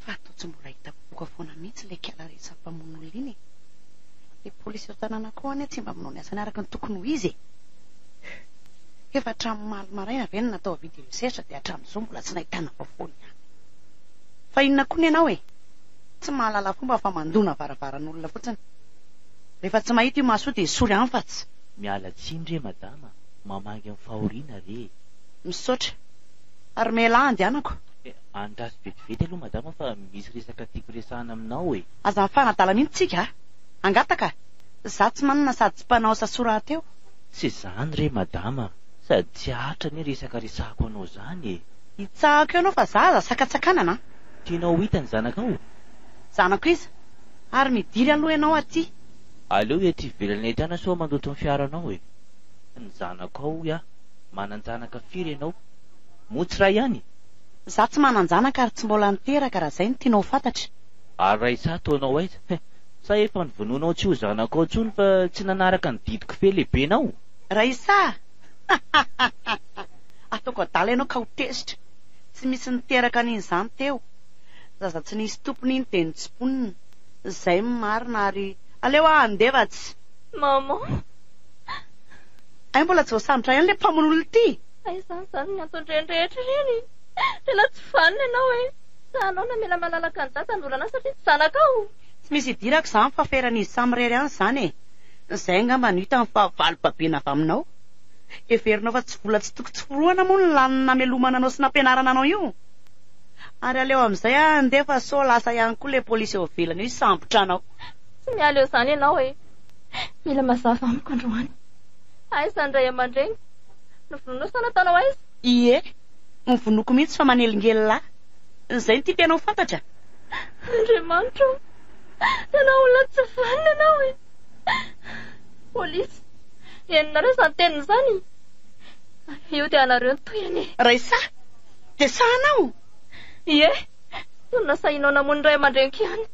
fa toa tsy mbola hita popoka foana mihitsy ilay kala rehetra mpamono olona iny e. Ilay polisy eo an-tanàna koa anie tsy mba manao ny asany araka ny tokony ho izy e. Efa hatramin'ny omaly maraina ve no natao avis de recherche dia hatramin'izao mbola tsy nahitana vaovao ihany. Fa inona koa ny anao e? Tsy mahalala fomba fa mandona varavaran'olona fotsiny. Rehefa tsy mahita io maso io dia esory any fa tsy. Miala tsiny re madama, mamangy amin'ny fahoriana re e. Misaotra. Ary mialà andehanako. Andraso vetivety aloha madama fa misy resaka tiako resahana aminao e. Aza mifanadala mihitsy tsika a! Angataka! Za tsy manana sady tsy mpanao asa soa rahateo. Tsy izany re madama, sady tsy haharitra anie resaka resahako anao izany e. Hitsahako eo anao fa za aza sakatsakanana a! Tianao ho hita ny zanakao? Zanako iza? Ary midiry aloha ianao aty. Aleo ety ivelany ety any sao mandoto ny fiaranao e! Ny zanakao hoy aho. Manan-janaka firy ianao? Moa tsy iray ihany? Za tsy manan-janaka ary tsy mbola niteraka raha izay no tianao ho fantatra. Ary raha izaho ataonao aiza? He! Sa efa novonoinao tsy ho zanakao intsony fa tsy nanaraka ny didiko fe lehibenao? Raissa! Hahahaha! Ataoko adala ianao ka ho tezitra. Tsy misy niteraka an'iny izany teo. Zaza tsy nisy tompony iny dia notsimponina. Izay no marina ary aleo aho handeha fa tsy. Maman! Hay mbola tsy voasambotra ihany ilay mpamono olona ity! Hay izany izany ny anton'ireny rehetra ireny! Tena tsy vanona ianao e! Sahanao namela malalaka an'i Dada handorana ahy satria tsy zanakao! Tsy misy idirako izany fa feran'izy samirery ihany izany e! Izay angamba no hitany fa valy babena avy aminao. Heverinao fa tsy vola tsy toko tsy forohana moa no lany namelomana anao sy nampianarana anao io? Ary aleo amin'izay aho handeha fa sao lasa ihany koa ilay polisy eo ivelany io hisambotra anao. Tsy miala eo izany ianao e! Mila mazava amiko androany. Aiza ny ray aman-dreniko? Novonoinao sa nataonao aiza? Ie, novonoiko mihitsy fa manelingelina ahy. Izay no tian-tena ho fantatra. Andriamanitra ô! Tena olona tsy vanona ianao e! Polisy, henonareo izany teniny izany? Io dia anareo ny tohiny e! Raissa, dia sahanao? Ie, toa nasahinao namono ny ray aman-dreniko ihany.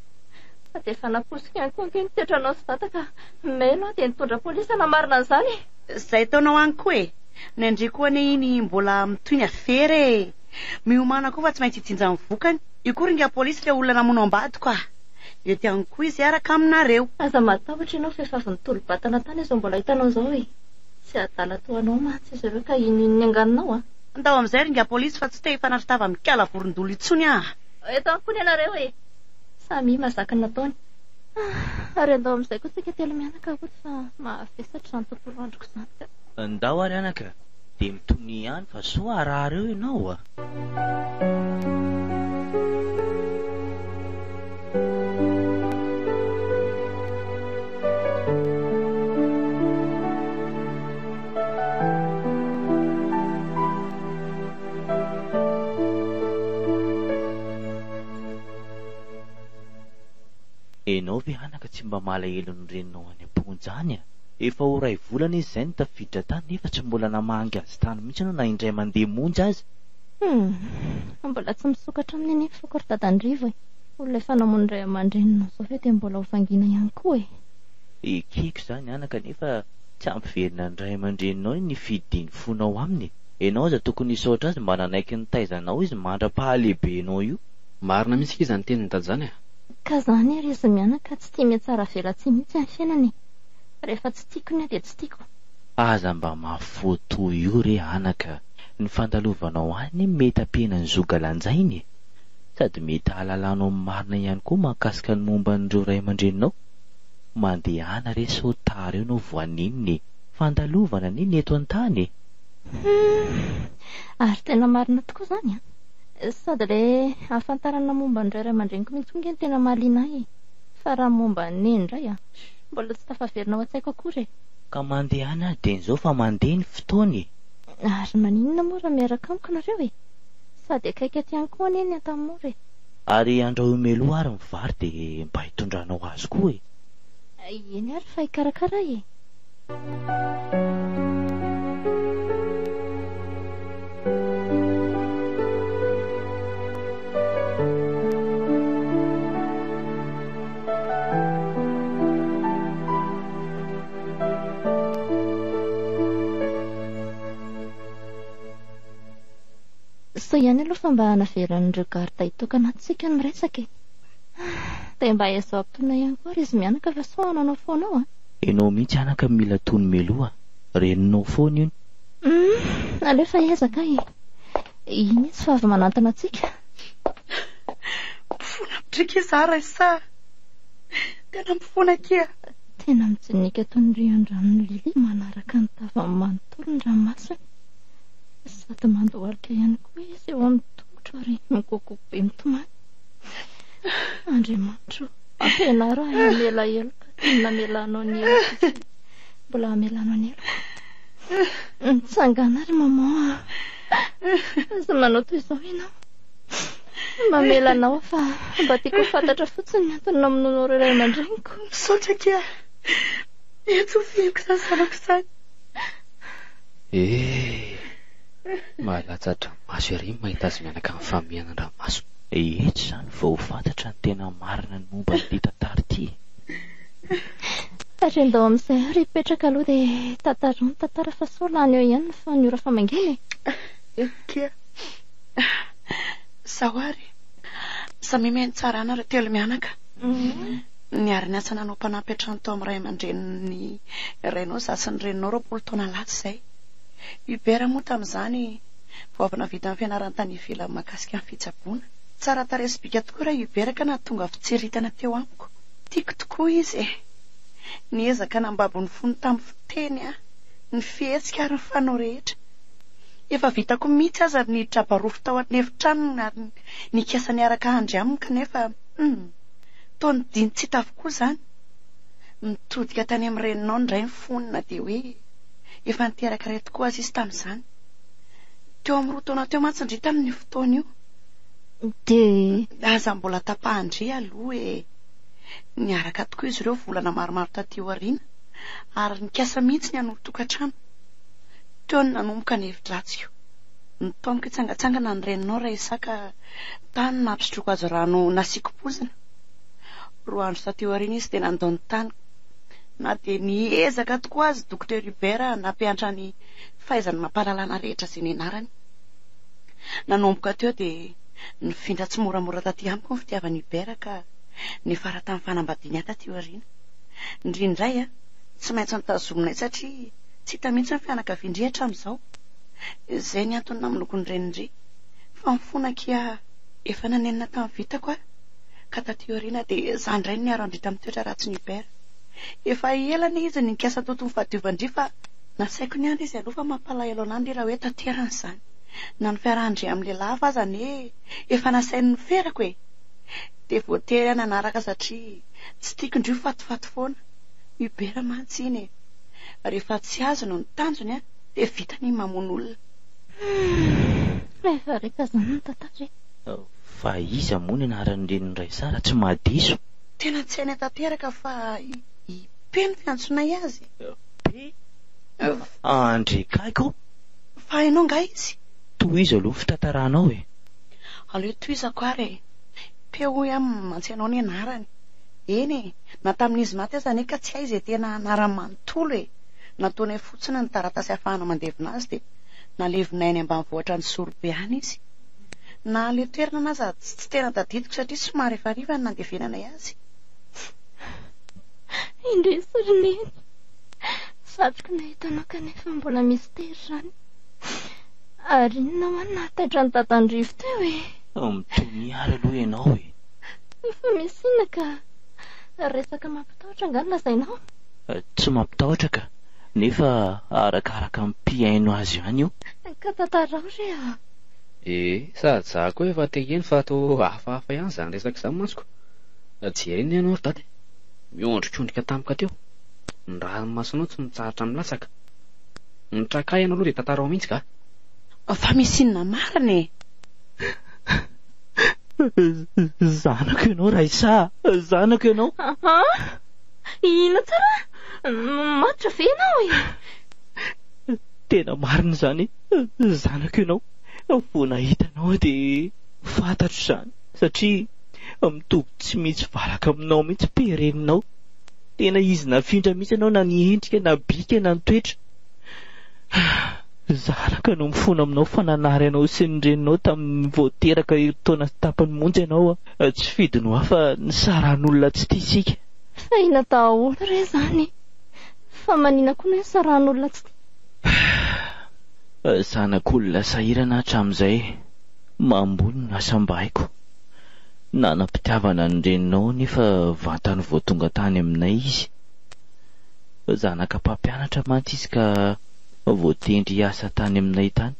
Fa dia efa naposiko ihany koa ange ny toetranao sy dada ka melo aho dia nitondra polisy hanamarina an'izany e! Izay ataonao any koa e! Ny an-dry koa anie iny mbola mitohy ny afera e! Miomàna koa fa tsy maintsy hijinja ny vokany. Io koa ry ingahy polisy ilay olona namono am-badiko a! Eto ihany koa izy hiaraka aminareo. Aza matahotra ianao fa efa avy nitolo-batana tany izao mbola hitanao izao e! Tsy adala toa anao mantsy izy ireo ka hinohino ny anganonao a! Andao amin'izay ry ingahy polisy fa tsy te hifanatri-tava amin'ikala vorondolo intsony aho. Eto ihany koa ny anareo e! Samia mahazaka ny nataony. Ary andao amin'izay koa tsika telo mianaka hody fa mahavesatra izany tontolo androko izany ka. Ndao ary anaka, dia mitonia ihany fa soa harary eo ianao a! Enao ve anaka tsy mba malahelo ny reninao any am-ponja any a? Efa ho iray volana izy izay no tafiditra tany nefa tsy mbola namangy azy tany mihitsy ianao na indray mandeha monja aza. Hum, mbola tsy misokatra aminy anie ny foko ry Dadandrivo e. Olona efa namono ray aman-dreninao izao ve dia mbola ho vangiana ihany koa e? Ekeko izany anaka nefa tsy hampiverina ny ray aman-dreninao ny fidin'ny fonao aminy e. Enao aza tokony hisaotra azy mba nanaiky nitaiza anao izy mandra-pahalehibenao io. Marina mihitsy akia izany tenin'i Dada izany e. Ka zany ry izy mianaka tsy tia mihatsara velatsihy mihitsy amin'ny fiainana e! Rehefa tsy tiako ny ahy dia tsy tiako. Aza mba mafy fo toy io re anaka, ny fandalovanao any anie mety hampihena ny zoga lanjainy e! Sady mety hahalalanao ny marina ihany koa mahakasika ny momba an'ireo ray aman-dreninao. Mandehana re sao tara eo ianao voanenina e! Fandalovana anie ny eto an-tany e! Humm! Ary tena marina tokoa izany an! Sady ilay ahafantarana momba ny ray aman-dreniko mihitsy koa ange no tena mahaliana ahy e! Fa raha momba an'i Neny indray an! Mbola tsy tafaverina ao an-tsaiko akory e! Ka mandehana ary dieny izao fa mandeha ny fotoana e! Ary maninona moa raha miaraka amiko nareo e? Sady akaiky aty ihany koa anie ny Antanimora e! Ary andrahoy mialoha ary ny vary dia mba hitondranao azy koa e! Eny ary fa hikarakara aho e! Soa ihany aloha fa mba navelan'ireo garde hitokana ato tsika ny miresaka e. Dia mba ezaho ampitoniana ihany koa ry izy mianaka fa sao hanaonao foana ao an. Enao mihitsy anaka mila tony mialoha, reninao foana io. Humm, aleo fa hiezaka aho e. Iny izy fa avy manantona antsika. Mifona mitrika izaho Raissa a! Tena mifona akia. Tena mijinika toy ny rian-dranon'i Lily manaraka ny tavany manontolo ny ranomasony. Sady mandohalika ihany koa izy eo amin'ny tongotro ary migogogo be mitomany. Andriamanitra o, ampianaro ahy hamela heloka toy ny namelanao ny heloko sy mbola hamelanao ny heloko. Mitsangàna ry maman a! Aza manao toy izao ianao. Mamela anao aho fa mba tiako ho fantatra fotsiny ny antony namonoanao ireo ray aman-dreniko. Misaotra akia. Mety ho fihiko izany zanako izany. Eh! Mahalatsa-dranomaso ery ny mahita azy mianaka mifamihana an-dranomaso. Eto izany vao ho fantatra ny tena marina ny momba an'ity tantara ity e! Ary andao amin'izay ary hipetraka aloha dia tantarao ny tantara fa sao lany eo ihany ny fa ny ora famangiana e! Eny akia. Zaho ary. Samia mihaino tsara anareo telo mianaka. Niara-niasa nanao mpanampy an-trano tao amin'ny ray aman-drenin'ny rainao izaho sy ny reninao 20 taona lasa izay. Hubert moa tamin'izany vao avy nahavita ny fianarany tany ivelany mahakasika ny fitsaboana. Tsara tarehy sy bika tokoa raha Hubert ka nahatonga fitsiritana teo amiko. Tiako tokoa izy e! Niezaka nambabo ny fony tamin'ny fiteny aho, ny fihetsika ary ny fanao rehetra. Efa vitako mihitsy aza ny niditra barofo tao an'efitranony ary nikasa niaraka handry aminy kanefa, hum, toa nidiny tsy hita avokoa izany. Nitodika tany amin'ny reninao indray ny fony na dia hoe efa niteraka iray tokoa aza izy tamin'izany. Teo amin'ny roa taona teo mantsy ndry tamin'io fotoana io. Dia. Aza mbola tapahan-dry aloha e! Niaraka tokoa izy ireo volana maromaro taty aoriana ary nikasa mihitsy ny hanolo-tokantrano. Teo no nanomboka ny hevi-dratsiko. Nitaomiko hitsangantsangana ny reninao Raissa ka tany no nampisotroako azy rano nasiako poizina. Roa andro taty aoriana izy dia nandao ny taniko. Na dia niezaka tokoa aza Docteur Hubert nampiantra ny fahaizany mampahalalana rehetra izay nianarany. Nanomboka teo dia nifindra tsimoramora taty amiko ny fitiavan'i Hubert ka niafara tamin'ny fanambadiany ahy taty aoriana. Ndry indray a, tsy maintsy notazominay satria tsy hita mihitsy ny fianakavian-dry hatramin'izao. Izay ny antony namonoako ny renin-dry. Fa mifona akia efa nanenina tamin'ny vitako aho. Ka taty aoriana dia izaho indray no niaro an-dry tamin'ny toetra ratsin'i Hubert. Efa ela anie izy no nikasa toto ny fahadiovan-dry fa nasaiko niandry izy aloha fa mampalahelo anah ndry raha hoe tanterany izany. Na ny fiarahan-dry amin'ny lehilahy hafa aza anie efa nasainy noferako e! Dia voatery aho nanaraka satria tsy tiako ndry ho fatifaty foana. Hubert mantsy iny e! Rehefa tsy azony ny tanjony dia vitany ny mamono olona. Humm! Efa ritra izany ny tantara e! Fa iza moa ny anaran'ny renin'i Raissa raha tsy mahadiso? Tena tsy hainay tanteraka fa i Pe no fiantsonay azy e! Pe? Andre Kaiky ô! Fa hainao angaha izy? Tohizo aloha ny fitantaranao e! Aleo tohizako ary e! Pe hoy aho mantsy anao ny anarany. Eny e! Na tamin'izy maty aza anie ka tsy hay izay tena anarany manontolo e! Nataonay fotsiny ny taratasy ahafahana mandevina azy dia nalevinay any ambanivohitra Anjozorobe any izy. Na ilay toerana aza tsy tena tadidiko satria somary efa hariva no nandevenanay azy. Indrisy ry Neny! Satriko nahita anao kanefa mbola mistery izany. Ary inona hoa no nahataitra an'i Dadandrivo teo e? Mitonia ary aloha ianao e! Fa misy inona ka? Resaka mampitahotra angaha no lazainao? Tsy mampitahotra ka! Nefa arakaraka ny mpihaino azy ihany io. Ka tantarao re a! Ee, sady za koa efa te hino fa toa hafahafa ihany izany resaka izany mantsy ko. Jereo anie ianao ry dada e! Miondrikondrika tampoka teo. Ny ranomasonao tsy mitsahatra milatsaka. Mitraka ahy ianao aloha dia tantarao mihitsy ka! Fa misy inona marina e? Zanako ianao Raissa a! Zanako ianao! Aa! Inona tsara? Matotra ve ianao e? Tena marina izany, zanako ianao. Vao nahita anao aho dia fantatro izany satria mitovy tsy misy valaka aminao mihitsy pe reninao. Tena izy nafindra mihitsy ianao na ny endrika na bika na ny toetra. Zanaka no mifona aminao fa nanary anao sy ny reninao tamin'ny vao teraka herintaona sy tapany monja ianao. Tsy fidiny ho ahy fa nisaran'olona tsy tia isika. Fa inona daholo re izany e? Fa manina koa ny hoe sarahan'olona tsy tia? Zanak'olona sahirana hatramin'izay, mamboly ny asam-bahiko. Nanam-pitiavana ny reninao nefa vantany vao tonga tany aminay izy. Zanaka mpampianatra mantsy izy ka voatendry hiasa tany aminay tany.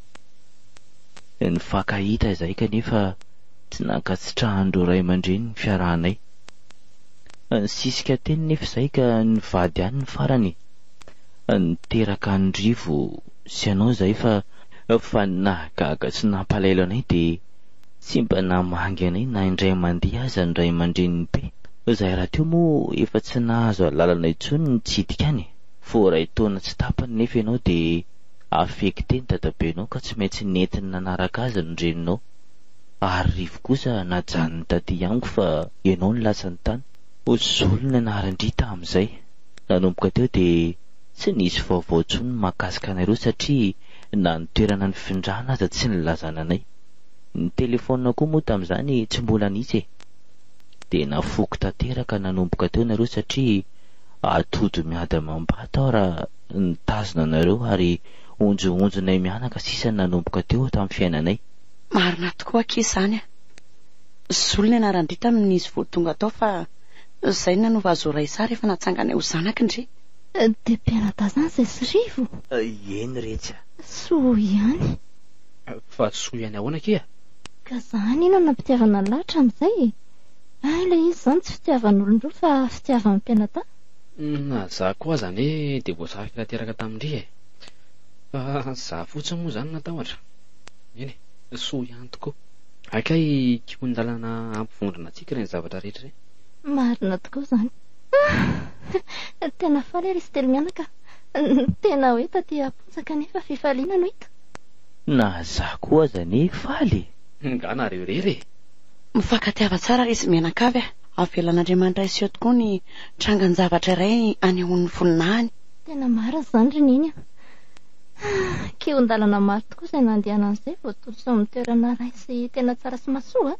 Nifankahita izahay kanefa tsy nankasitrahan'ireo ray aman-dreny ny fiarahanay. Nisisika teny nefa izahay ka nivady ihany ny farany e. Niteraka an'i Rivo sy anao izahay fa fa ny nahagaga sy nampalahelo anay dia tsy mba namangy anay na indray mandeha aza ny ray aman-drenin'i Pe. Izahay rahateo moa efa tsy nahazo alalana intsony nitsidika any e. Vao iray taona tsy tapany nefa ianao dia affecté ny dadabenao ka tsy maintsy nentiny nanaraka azy ny reninao. Ary Rivo kosa najanony taty amiko fa ianao no lasany tany. Ho zolo ny anaran-dry tamin'izay. Nanomboka teo dia tsy nisy vaovao intsony ny mahakasika anareo satria na ny toerana nifindrana aza tsy nilazana anay. Ny telefaonina koa moa tamin'izany tsy mbola nisy e. Dia nafoiko tanteraka nanomboka teo nareo satria atody miady amam-bato aho raha nitazona anareo ary honjohonjonay mianaka sisa ny nanomboka teo tamin'ny fiainanay. Marina tokoa akia izany a! Zolo ny anaran-dry tamin'izy vao tonga tao fa izay no nanova azy ho Raissa rehefa natsanganay ho zanaky ndry. Dia mpianadahy izany izay sy Rivo? Eny retsy a! Soa ihany. Fa soa ihany ahoana akia? Ka zany inona no mpitiavana an'lah hatramin'izay e? Hay ilay izy izany tsy fitiavan'olon-droa fa fitiavan'ny mpianadahy? Na za koa aza anie dia voasarika tanteraka tamin-dry e! Fa za fotsiny moa izany natahotra. Eny e, soa ihany tokoa. Hay kay kihon-dalana hampivondrona antsika ireny zavatra rehetra ireny. Marina tokoa izany. Tena faly aho ry Sitelo mianaka a! Tena hoe taty am-ponja kanefa fifaliana no hita. Na za koa aza anie faly e! Nga nareo irery e! Mifankatiava tsara ry izy mianakavy a! Avelan'Andriamanitra hiseho tokoa ny trangan-javatra iray anehoany ny voninahiny. Tena marina izany ry Neny a! Kihon-dalana maro tokoa izay nandehanana izay vao tody tao amin'ny toerana iray sy tena tsara sy mahasoa a!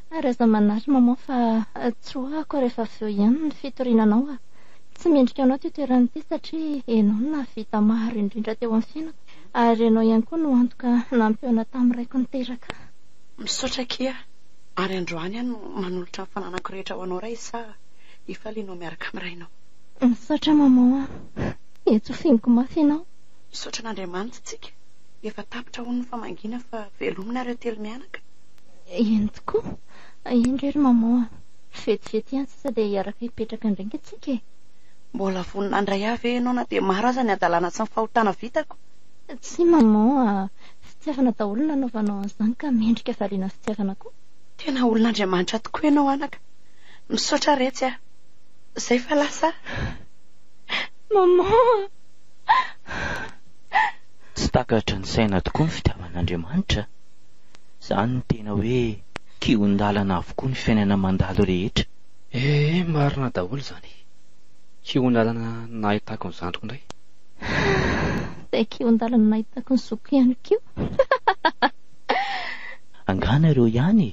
Ary aza manary maman fa tsoahako rehefa avy eo ihany ny fitoriana anao a! Tsy mendrika anao ity toerana ity satria ianao no nahavita maro indrindra teo amin'ny fiainako. Ary ianao ihany koa no antoka nampihaona tamin'ny raiko niteraka ahy. Misaotra akia. Ary androany aho no manolotra ny fananako rehetra ho anao Ray sa hifalianao miaraka amin'ny rainao. Misaotra maman a! Etsy ho fihiniko mafy ianao. Misaotra an'Andriamanitra tsika. Efa tapitra hono ny famangiana fa velomy nareo telomianaka. Eny tokoa. Eny re ry maman a! Vetivety ihany sisa dia hiaraka hipetraka indray ange tsika e! Mbola vonona handray ahy ve ianao na dia maro aza ny hadalana sy ny fahotana vitako? Tsia maman a! Fitiavana daholo no nanaovanao an'izany ka mendrika valiana fitiavana koa. Tena olon'Andriamanitra tokoa ianao anaka. Misaotra retsy a! Zay fa lasa a! Maman a! Tsy takatry ny saina tokoa ny fitiavan'Andriamanitra. Izany no tena hoe kihon-dalana avokoa ny fiainana mandalo rehetra. Ee, marina daholo izany. Kihon-dalana nahitako ny zandriko indray. Dia kihon-dalana nahitako ny zokiko ihany koa. Angaha nareo ihany e!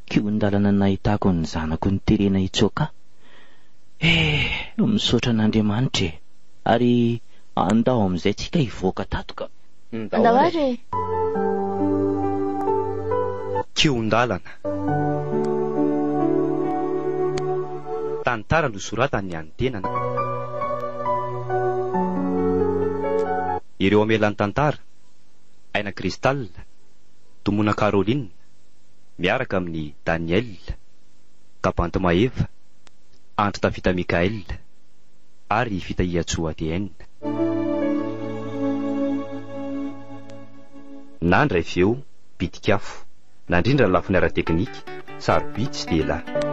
Kihon-dalana nahitako ny zanako noterena hitsoaka ahy. Eh! Misaotra an'Andriamanitra e! Ary andao amin'izay tsika hivoaka tato ka! Andao ary e! Kihon-dalana. Tantara nosoratan'i Antenana. Ireo amelan'ny tantara, Aina Cristal, Tomona Caroline, miaraka amin'i Daniel, Kabanty Maeva, Andry Tafita Michael ary Fitahiantsoa ADN. Nandray feo, pitik'afo. Nandrindra ny lafiny ara-teknika, sarobidy sy dia ela.